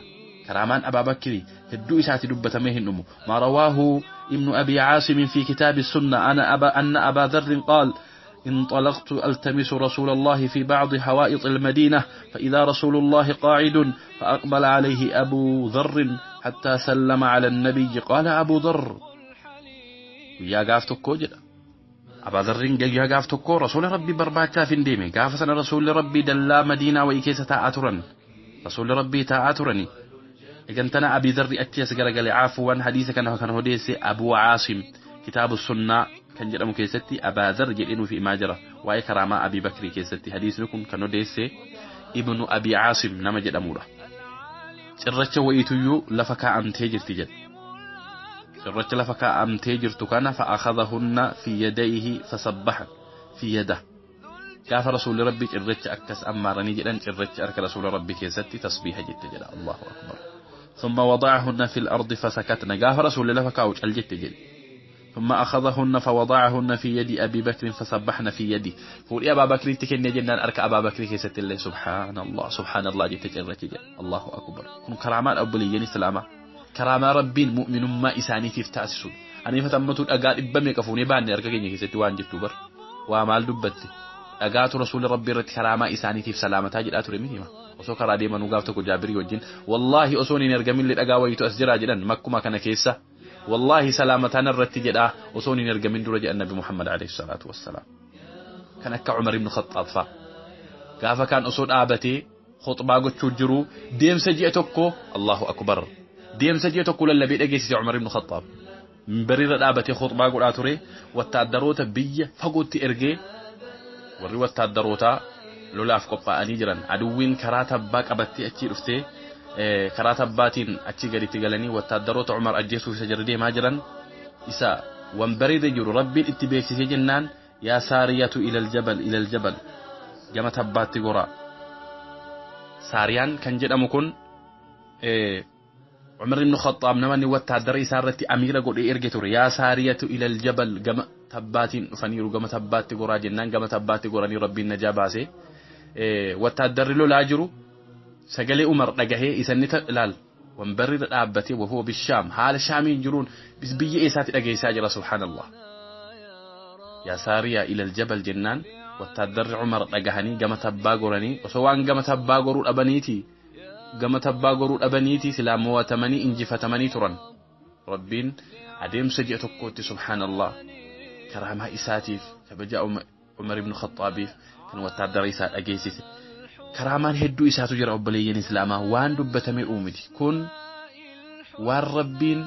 karaamaan Abaa Bakrii hedduu isaati dubbatamee hin dhumu. Maa rawaahu ibnu Abi Caasim fi kitaabi sunna anna Abaa Dharrin qaal انطلقت ألتمس رسول الله في بعض حوائط المدينة فإذا رسول الله قاعد فأقبل عليه أبو ذر حتى سلم على النبي قال أبو ذر يا قافتك كوجد أبا ذر يا قافتك رسول ربي برباتا في انديمي قافسنا رسول ربي دلا مدينة وإكيسة تاعترا رسول ربي تاعترني إجنتنا أبي ذر أتيس قال عفوا حديثك أنه كان هديس أبو عاصم كتاب السنة kan jedhamu keessatti Abaa Dharr jedhee nuuf himaa jira. Waa'ee karaamaa Abii Bakrii keessatti hadiisni kun kan odeesse Ibnu Abi Caasim nama jedhamudha. Cirracha wayiituyyuu lafa kaa'amtee jirti jedha. Cirracha lafa kaa'amtee jirtu kana fa'akhadhahunna fi yadayhi fasabbaha fi yada. Gaafa rasuulli Rabbii cirracha akkas ammaaranii jedhan cirracha harka rasuula Rabbii keessatti tasbiiha jette jedha. Allahu akbar. Thumma wada'ahunna fil ardi fasakatna. Gaafa rasuulli lafa kaa'u cal jette jedhe. ثم أخذهن فوضعهن في يد أبي بكر فسبحن في يدي. فولي أبا بكر تكني جنان أرك أبا بكر كيست الله سبحان الله سبحان الله جت جرت الله أكبر. كن كرامات أبليين سلامة كرامة ربي مؤمن ما إساني تفتأسسون أنا فتمت أقال إبمي كفوني بان أرك كيني كيست وان جتوبر وأمال دبتي أقات رسول ربي رت كرامة إساني تف سلامة تاجر أتري منهما osoo karaa deemanuu gaaf tokko Jaabirii wajjin wallaahi osoon hin ergamin dhagaa wayiitu as jira jedhan makkuma kana keessa wallaahi salaamataan irratti jedhaa osoon hin ergamin dura jedhan Nabi Muhammad alayhi salaatu wassalaam. Kan akka Umar ibn Khattaab fa'a gaafa kaan osoo dhaabatee khutbaa gochuu jiru deemsa ji'a tokko Allahu akbar deemsa ji'a tokko lallabee dhageessise Umar ibn Khattaab minbariirra dhaabatee khutbaa godhaa ture wattaaddaroota biyya fagootti ergee warri wattaaddarootaa lolaaf qophaa'anii jiran aduwwiin karaa tabbaa qabattee achii dhuftee karaa tabbaatiin achii gaditti galanii wattaaddaroota Umar ajjeesuuf isa jala deemaa jiran isa wanbariirra jiru Rabbiin itti beeksisee jennaan yaa saariyatu ilal jabal gama tabbaatti goraa. Saariyaan kan jedhamu kun Umar ibn Khattaab nama inni wattaaddara isaa irratti amiira godhee erge ture yaa saariyatu ilal jabal gama tabbaatiin dhufaniiru gama tabbaatti goraa jennaan gama tabbaatti goranii Rabbiin najaa baase. Wattaaddarri lolaa jiru sagalee Umar dhagahee isanni ilaal wanbarri dhaabbatee wahoo bishaam haala shaamiin jiruun biyya eessaatti dhageessaa jira subhaanallah. Yaa Saariyaa ilal jabal jennaan wattaaddarri Umar dhagahanii gama tabbaa goranii osoo waan gama tabbaa goruu dhabaniiti gama tabbaa goruu dhabaniiti silaa mo'atamanii injifatamanii turan. Rabbiin adeemsa ji'a tokkootti subhaanallah karaamaa isaatiif kabaja Umar ibn Khattaabiif kan wattaaddara isaa dhageessise. Karaamaan hedduu isaatu jira obboleeyyan Islaamaa waan dubbatamee uumiti. Kun waan Rabbiin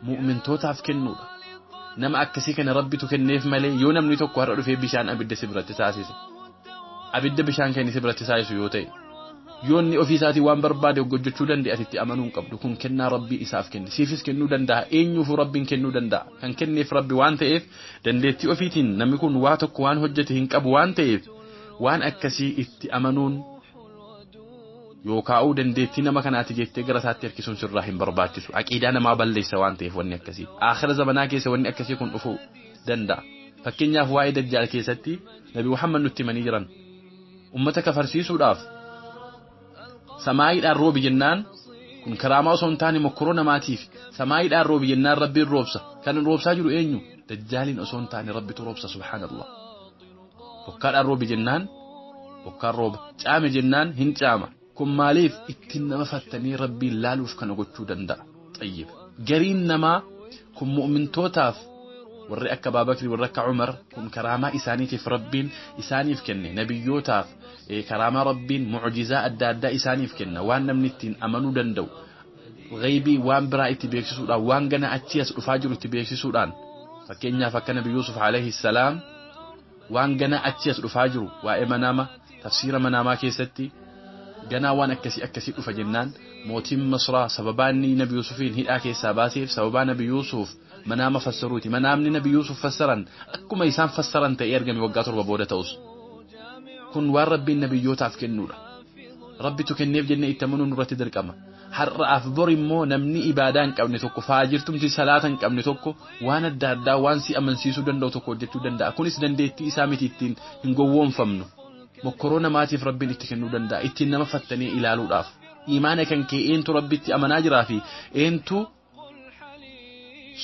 mu'mintootaaf kennuudha. Nama akkasii kana Rabbitu kenneef malee yoo namni tokko har'a dhufee bishaan abidda si biratti taasise. Abidda bishaan kan si biratti taasisu yoo ta'e yoo inni ofii isaatii waan barbaade hojjechuu danda'e ati itti amanuu hin qabdu. Kun kennaa Rabbii isaaf kenne. Siifis kennuu danda'a. Eenyuufuu Rabbiin kennuu danda'a. Kan kenneef Rabbi waan ta'eef dandeettii ofiitiin namni kun waa tokko waan hojjete hin qabu waan ta'eef waan akkasii itti amanuun yookaa'uu dandeettii nama kanaati jettee gara isaatti harkisuun sirraa hin barbaachisu. Aqiidaa namaa balleessa waan ta'eef wanni akkasii. Aakhira zamanaa keessa wanni akkasii kun dhufuu danda'a. Fakkeenyaaf waa'ee Dajjaal keessatti Nabi Muhammad nutti himanii jiran. Ummata kafarsiisuudhaaf samaayiidhaan roobi jennaan kun karaamaa osoo hin taane mokkoroo namaatiif samaayiidhaan roobi jennaan Rabbiin roobsa. Kan roobsaa jiru eenyu? Dajjaaliin osoo hin taane Rabbitu roobsa subhaanallah. Bokkaadhaan roobi jennaan bokkaan rooba. Caame jennaan hin caama. Kun maaliif ittiin nama fattanii Rabbiin laaluuf kana gochuu danda'a. Xayyib. Gariin namaa kun mu'mintootaaf warri akka Abaabakri warri akka Umar kun karaamaa isaaniitiif Rabbiin isaaniif kenne nabiyyootaaf karaamaa Rabbiin mucjizaa adda addaa isaaniif kenna waan namni ittiin amanuu danda'u ghaybii waan biraa itti beeksisuudhaan waan gana achii as dhufaa jiru itti beeksisuudhaan fakkeenyaaf akka Nabi Yuusuf alayhi salaam waan gana achii as dhufaa jiru waa'ee manaama tafsiira manaamaa keessatti ganaa waan akkasii akkasii dhufa jennaan mootiin Misraa sababaa inni Nabi Yuusufiin hidhaa keessaa baaseef sababaa Nabi Yuusuf manaama fassaruuti. Manaamni Nabi Yuusuf fassaran akkuma isaan fassaran ta'ee argame waggaa 7 booda ta'us. Kun waan Rabbiin nabiyyootaaf kennuudha. Rabbitu kenneef jennee itti amanuun nurratti dirqama. Har'aaf bor immoo namni ibaadaa hin qabne tokko faajirtumti salaata hin qabne tokko waan adda addaa waan si amansiisuu danda'u tokko hojjechuu danda'a. Kunis dandeettii isaa miti ittiin hin gowwoomfamnu. Mokkoroo namaatiif Rabbiin itti kennuu danda'a. Ittiin nama fattanii ilaaluudhaaf. Imaana kan kee eentu Rabbitti amanaa jiraa fi eentu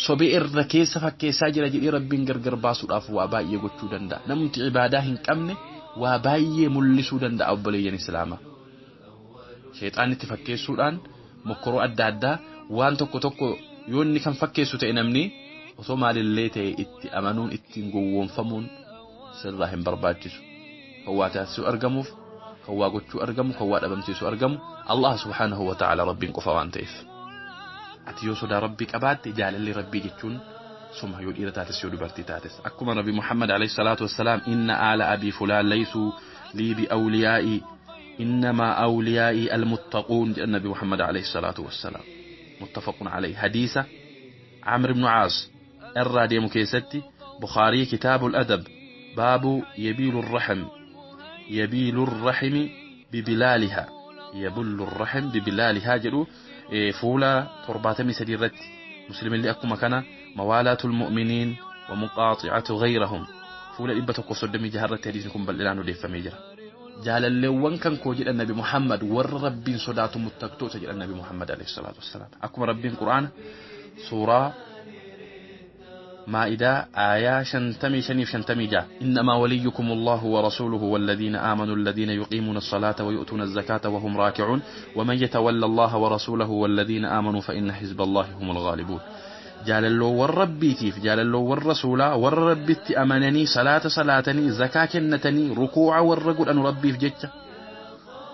sobee irra keessa fakkeessaa jira jedhee Rabbiin gargar baasuudhaaf waa baay'ee gochuu danda'a. Namni ibaadaa hin qabne waa baay'ee mul'isuu danda'a obboleeyyan Islaamaa. Sheexaan itti fakkeessuudhaan mokkoroo adda addaa waan tokko tokko yoo inni kan fakkeessu ta'e namni osoo maalillee ta'e itti amanuun ittiin gowwoomfamuun sirraa hin barbaachisu. Kan waa taasisuu argamuuf, kan waa gochuu argamu, kan waa dhabamsiisuu argamu Allah subhaanahu wa ta'ala Rabbiin qofa waan ta'eef. Ati yoo sodaa Rabbii qabaatte jaalalli Rabbii jechuun suma yoo dhiira taates yoo dubartii taates. Akkuma Nabi Muhammad alayhi salaatu wassalaam inna aala abii fulaan laysuu lii bi awliyaa'ii innamaa awliyaa'ii almuttaquun jedhan Nabi Muhammad alayhi salaatu wassalaam. Muttafaqun alayhi. Hadiisa Amr ibn Caas irraa deemu keessatti Bukhaarii kitaabul adab baabu yabiilu raxm yabiilu raximi bibilaalihaa yabullu raxm bibilaalihaa jedhu fuula 73 irratti Muslim illee akkuma kana mawaalaatul mu'miniin wa muqaaxicatu gayrahum fuula 136 irratti hadiisni kun bal'inaan odeeffamee jira. Jaalalleewwan kan koo jedhan Nabi Muhammad warra Rabbiin sodaatu muttaqtoota jedhan Nabi Muhammad alayhi salaatu wassalaam. Akkuma Rabbiin Qur'aana suuraa Maa'idaa aayaa 55 56 innamaa waliyyukum Allahu wa rasuluhu walladhiina aamanu alladhiina yuqiimuuna as-salaata wa yu'tuuna az-zakaata wa hum raaki'uun wa man yatawalla Allaha wa rasulahu walladhiina aamanuu fa inna hizba Allahi humul ghaalibuun. Jaalalloowwan Rabbiitiif jaalalloowwan rasuulaa warra Rabbitti amananii salaata salaatanii zakaa kennatanii rukuuca warra godhanu Rabbiif jecha.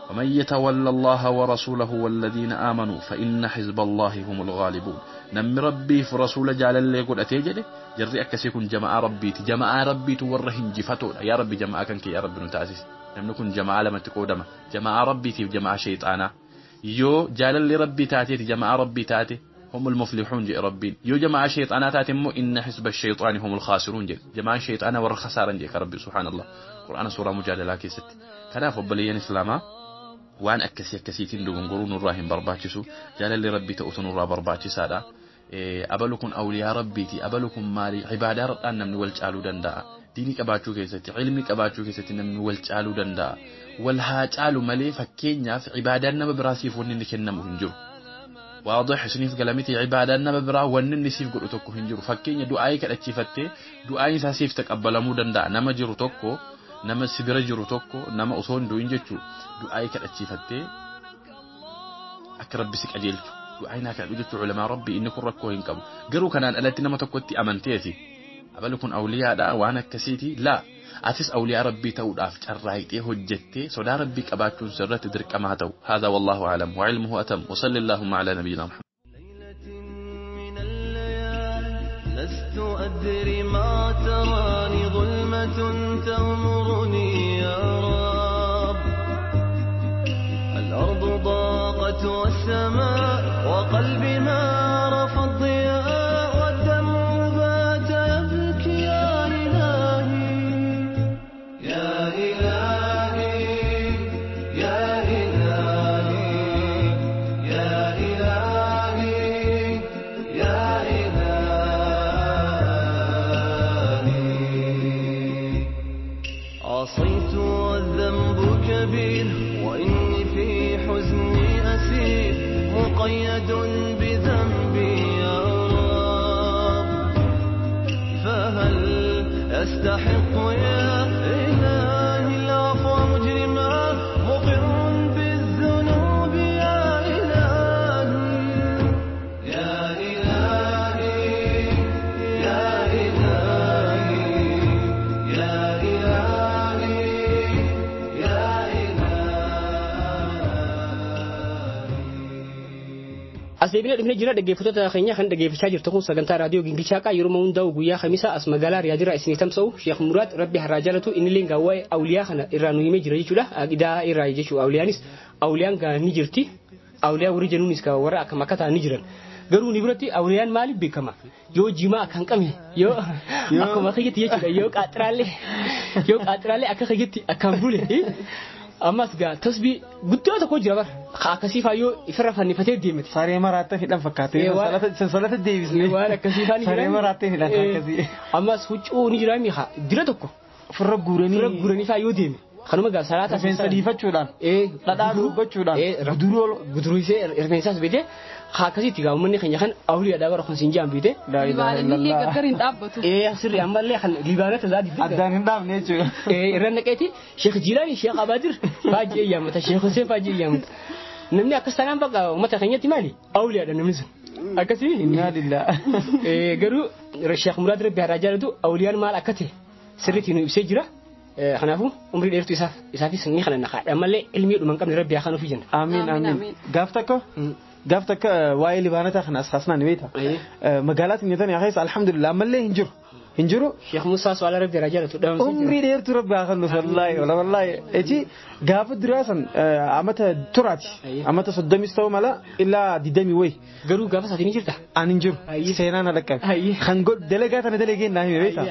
ومن يتولى الله ورسوله والذين آمنوا فإن حزب الله هم الغالبون. نم ربي في رسول جعل اللي يقول أتيجده جري أكسيكون جماعة ربي جماعة ربي تورهن جفتو يا ربي جماعة كنك يا ربي نتعزيز نم نكون جماعة لما تقودما جماعة ربي تي جماعة شيطانا يو جعل اللي ربي تاتي جماعة ربي تاتي هم المفلحون جاء ربي يو جماعة شيطانا تاتي مو إن حزب الشيطان هم الخاسرون جاء جماعة شيطانا ور خسارا جاء ربي سبحان الله. قرآن سورة مجادلة كيست كناف وبليان إسلاما waan akkasii akkasiitiin dogongoruu nurraa hin barbaachisu jaalalli rabbii ta'utu nurraa barbaachisaadha. Abalu kun awliyaa rabbiiti abalu kun maali ibaadaadhaan namni wal caaluu danda'a diinii qabaachuu keessatti ilmii qabaachuu keessatti namni wal caaluu danda'a wal haa caalu malee fakkeenyaaf ibaadaan nama biraasiif wanni inni kennamu hin jiru. Waadix isiniif galamiti cibaadaan nama biraa wanni inni siif godhu tokko hin jiru. Fakkeenya du'aayii kadhachiifattee du'aayiin isaa siif taqabbalamuu danda'a. Nama jiru tokko, nama si bira jiru tokko, nama osoo hin du'in jechuu du'aayii kadhachiifattee akka rabbi si qajeelchu. Du'aayiin haa kadhadhu jechuu culamaa rabbi inni kun rakkoo hin qabu. Garuu kanaan alatti nama tokkotti amanteeti. Abalu kun awliyaadha waan akkasiiti laa. Atis awliyaa rabbii ta'uudhaaf carraaqxee hojjettee sodaa rabbii qabaachuun sirratti dirqama haa ta'u. Haadaa wallaahu a'lam wa ilmuhu atam wa salli allaahumma alaa nabiyyina Muhammad.
لست أدري ما تراني ظلمة تغمرني يا رب الأرض ضاقت والسماء وقلبي ما عرف الضياء والدمع بات يبكي يا إلهي يا إلهي يا إلهي يا إلهي يا إلهي عصيت والذنب كبير وإني في حزني أسير مقيد بذنبي يا رب فهل أستحق يا إلهي العفو مجرما مقر بالذنوب يا إلهي يا إلهي يا إلهي يا إلهي يا
As deebinee dhufnee jira dhaggeeffattoota keenya kan dhaggeeffachaa jirtu kun sagantaa raadiyoo Gingilchaa qaa yeroo hundaa'u guyyaa Khamiisa as magaalaa Riyaadiraa isinii tamsa'u Sheekh Muraad Rabbi harraa jaalatu innillee waa'ee awliyaa kana irraa nu himee jira jechuudha. Aqidaa irraa jechuudha awliyaanis awliyaan gaa ni jirti. Awliyaa warri jennuunis gaa warra akkam akka ta'an ni jiran. Garuu ni biratti awliyaan maaliif beekama? Yoo jimaa akka hin qabne yoo akkuma kiyyatti jechuudha yoo qaaxiraallee akka kiyyatti akkaan bule. Ammas gaa tasbii guddoo tokko jira bara akkasii faayyoo ifirra fannifatee deemate.
Saree maraattee hidhan fakkaate. Sansalata deebisne.
Waan akkasii faan
Saree maraattee hidhan akkasii.
Ammas huccuu ni jira mi'a dira tokko.
Ofirra guuranii.
Ofirra guuranii faayyoo deeme. Kanuma gaa salaata.
Rifeensa dhiifachuudhaan. Dhadhaa dubbachuudhaan.
Guduruu isee rifeensaas beekee akkasitti gaa uummanni keenya kan awliyaadhaa bara kun siin jaan beekee.
Libaanillee gargar hin dhaabbatu.
Sirri ammallee kan libaanota isaa dibdee.
Addaan hin dhaabne jechuudha.
Irra naqeeti Sheekh Jilaani Sheekh Abaadir faajii eeyyamata Sheekh Hussein faajii eeyyamata. Namni akkas taanaan bakka uummata keenyatti maali? Awliyaadha namni sun. Akkasii.
Innaa lillaa.
Garuu Sheekh Muraad Rabbi harraa jaalatu awliyaan maal akka ta'e sirriitti nu ibsee jira. Kanaafuu umrii dheertuu isaaf isaafis ni kana naqaa ammallee ilmii dhuma hin qabne Rabbi haa kanuuf jenna.
Amiin amiin. Gaaf tokko gaaf tokko waa'ee libaanataa kana as kaasnaan ni beekta. Magaalaa Tinyatanii keessa alhamdulillah ammallee hin jiru. Hin jiru.
Sheekh Musaa Su'aala Rabbi irraa jaalatu dhabamsiisa.
Umrii dheertuu Rabbi haa kennuuf wallaahi wallaahi. Echi gaafa duraa san amata turaati. Amata soddomis ta'uu mala illaa digdamii wayi.
Garuu gaafa isaatii ni jirta?
Ani hin jiru. Seenaan dhaqqabe. Kan dalagaa tana dalageen naa hime beekta.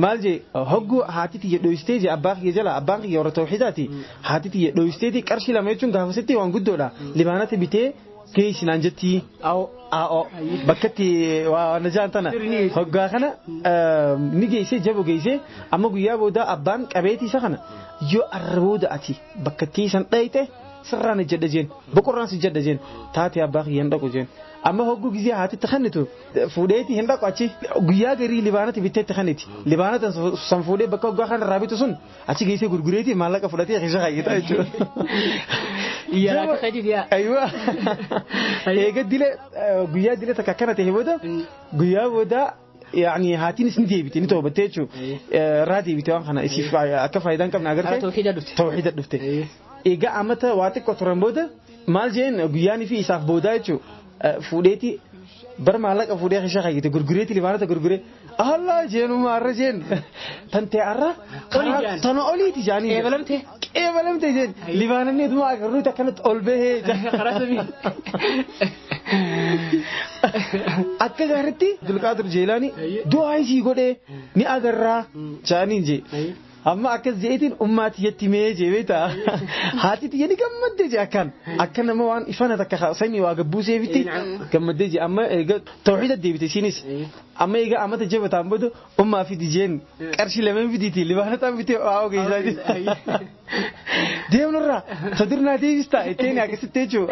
Maal jee hogguu haati tiyya dho'istee jee abbaa kiyya jala abbaan kiyya warra tawxiidaati. Haati tiyya dho'isteeti qarshii lama jechuun gaafa sitti waan guddoodha. Libaanatti bitee geessinaan jetti. Aa'oo bakkatti waan jaan tana hoggaa kana ni geessee jabo geessee amma guyyaa booda abbaan qabeetii isa kana yoo arra booda ati bakkattii san dhayite sirraan ijjadha jeen boqorraan si ijjadha jeen taatee abbaa kiyya hin dhaqu jeen amma hogguu gizee haatitti kannitu fuudheeti hin dhaqu achi guyyaa garii libaanatti bitteetti kanniti libaanata san fuudhee bakka hoggaa kana irraa bitu sun achi geessee gurgureeti maallaqa fudhatee keessa kaayyata jechuudha. Aywa. Eega dile guyyaa dile takka akkana ta'e booda guyyaa booda يعني هاتين سن ديبتي نتو بتيجو رادي بتوان خنا إسيف أكفى إذا كم نعرف توحيد دفته إيجا أمتا واتك كترن بودا مال جين guyyaani fi isaaf booda jechuun fuudheeti bar maallaqa fuudhee keessa kaayyate gurgureeti libaanata gurguree Allah jeenuma arra jeen tante arra tana oliiti jaanii
qeebalamte
qeebalamte jeen libaananni ituma agarruuti akkanatti ol bahee akka gaaritti Abdulqaadir Jeelaanii du'aa isii godhee ni agarraa jaaniin jee. Amma akkas jeetiin ummaati yetti mee jee beektaa haati tiyya ni gammaddee jee akkaan akka nama waan ifana takka samii waa gabbuuseefitti gammaddee jee amma eega tawxiida deebite isiinis amma eega amata jabataan booda ummaa fidi jeen qarshii lameen fidiiti libaanataan bitee waa ogeessaa jee. Deemnurraa sadirnaa deebistaa ittiin akkasitti jechuun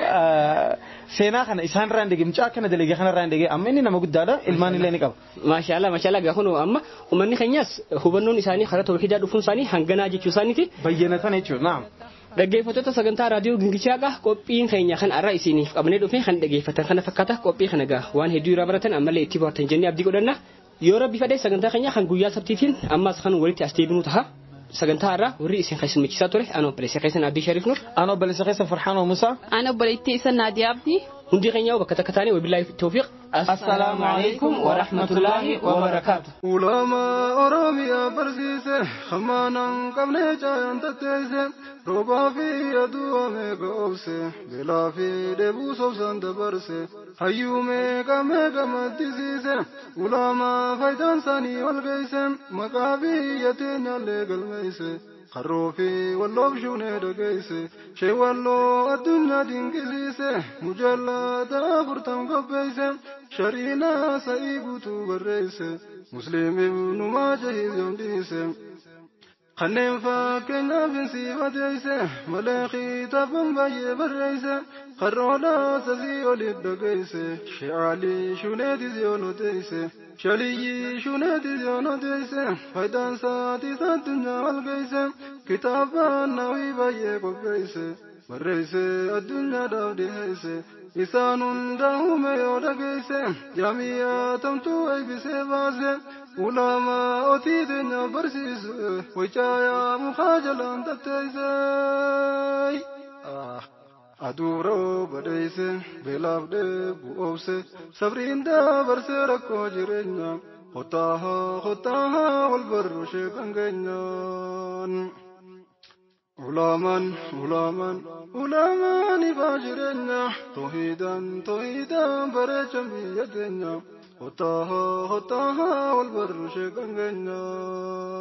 seenaa kana isaan irraa hin dhage mucaa akkana dalagee kana irraa hin dhage amma inni nama guddaadha ilmaan illee ni qaba.
Maashaallah maashaallah gaa kunoo amma uummanni keenyas hubannoon isaanii karaa tawhiidaa dhufuun isaanii hanganaa jechuu isaaniiti.
Bayyanatan jechuudha naam.
Dhaggeeffattoota sagantaa raadiyoo Gingilchaa qophiin keenya kan har'a isiniif qabnee dhufe kan dhaggeeffatan kana fakkaata qophii kana gaa waan hedduu irraa baratan ammallee itti bohaartan jennee abdii godhanna. Yoo rabbi fedhe sagantaa keenya kan guyyaa sabtiitiin ammas kan walitti as deebinu taha. Sagantaa har'a warri isin keessummeessisaa ture ana obboleessa keessan Abdii Shariif Nur.
Ana obboleessa keessan Farhaan Musaa.
Ana obboleettii isa Naadiyaa Abdii.
Hundi keenya bakka takka taane wabillahi tawfiiq.
Assalaamu alaikum wa rahmatullahi wa barakaatu.
Ulama Oromiyaa barsiise hammaanan qabnee caayan tatteesse roobaa fi aduu meeqa obse beelaa fi dheebuu sobsan dabarse hayyuu meeqa meeqa maddisiise ulamaa faayidaan isaanii wal geesse maqaa biyya teenyaallee galmeesse. Qarroo fi walloof shuunee dhageesse shee walloo addunyaa dinqisiise mujallada 40 qopheesse shariinaa sa'ii guutuu barreesse musliim ibnu maajahiis yoom dhiise. Kanneen fakkeenyaaf hin siifateesse malee kitaaban baay'ee barreesse qarroodhaa sasii oliif dhageesse shee alii shuuneetis yoo nuteesse. Shaliyyi shuneetis yoo nuteesse faayidaan isaatis addunyaa wal geesse kitaabaan nawii baay'ee qopheesse barreesse addunyaadhaaf dhiheesse isaan hunda uume yoo dhageesse jaamiyyaa tamtuu eebbisee baase ulamaa otii teenya barsiise waycaayaa mukaa jalaan tatteesse. Aduu rooba dheeyse beelaaf dheebuu obse sabriin dabarsee rakkoo jireenya hottaahaa hottaahaa wal barru sheekan keenyaan. Ulamaan ulamaan ulamaan ifaa jireenya toohidaan toohidaan bareechan biyya teenya hottaahaa hottaahaa wal barru sheekan keenyaan.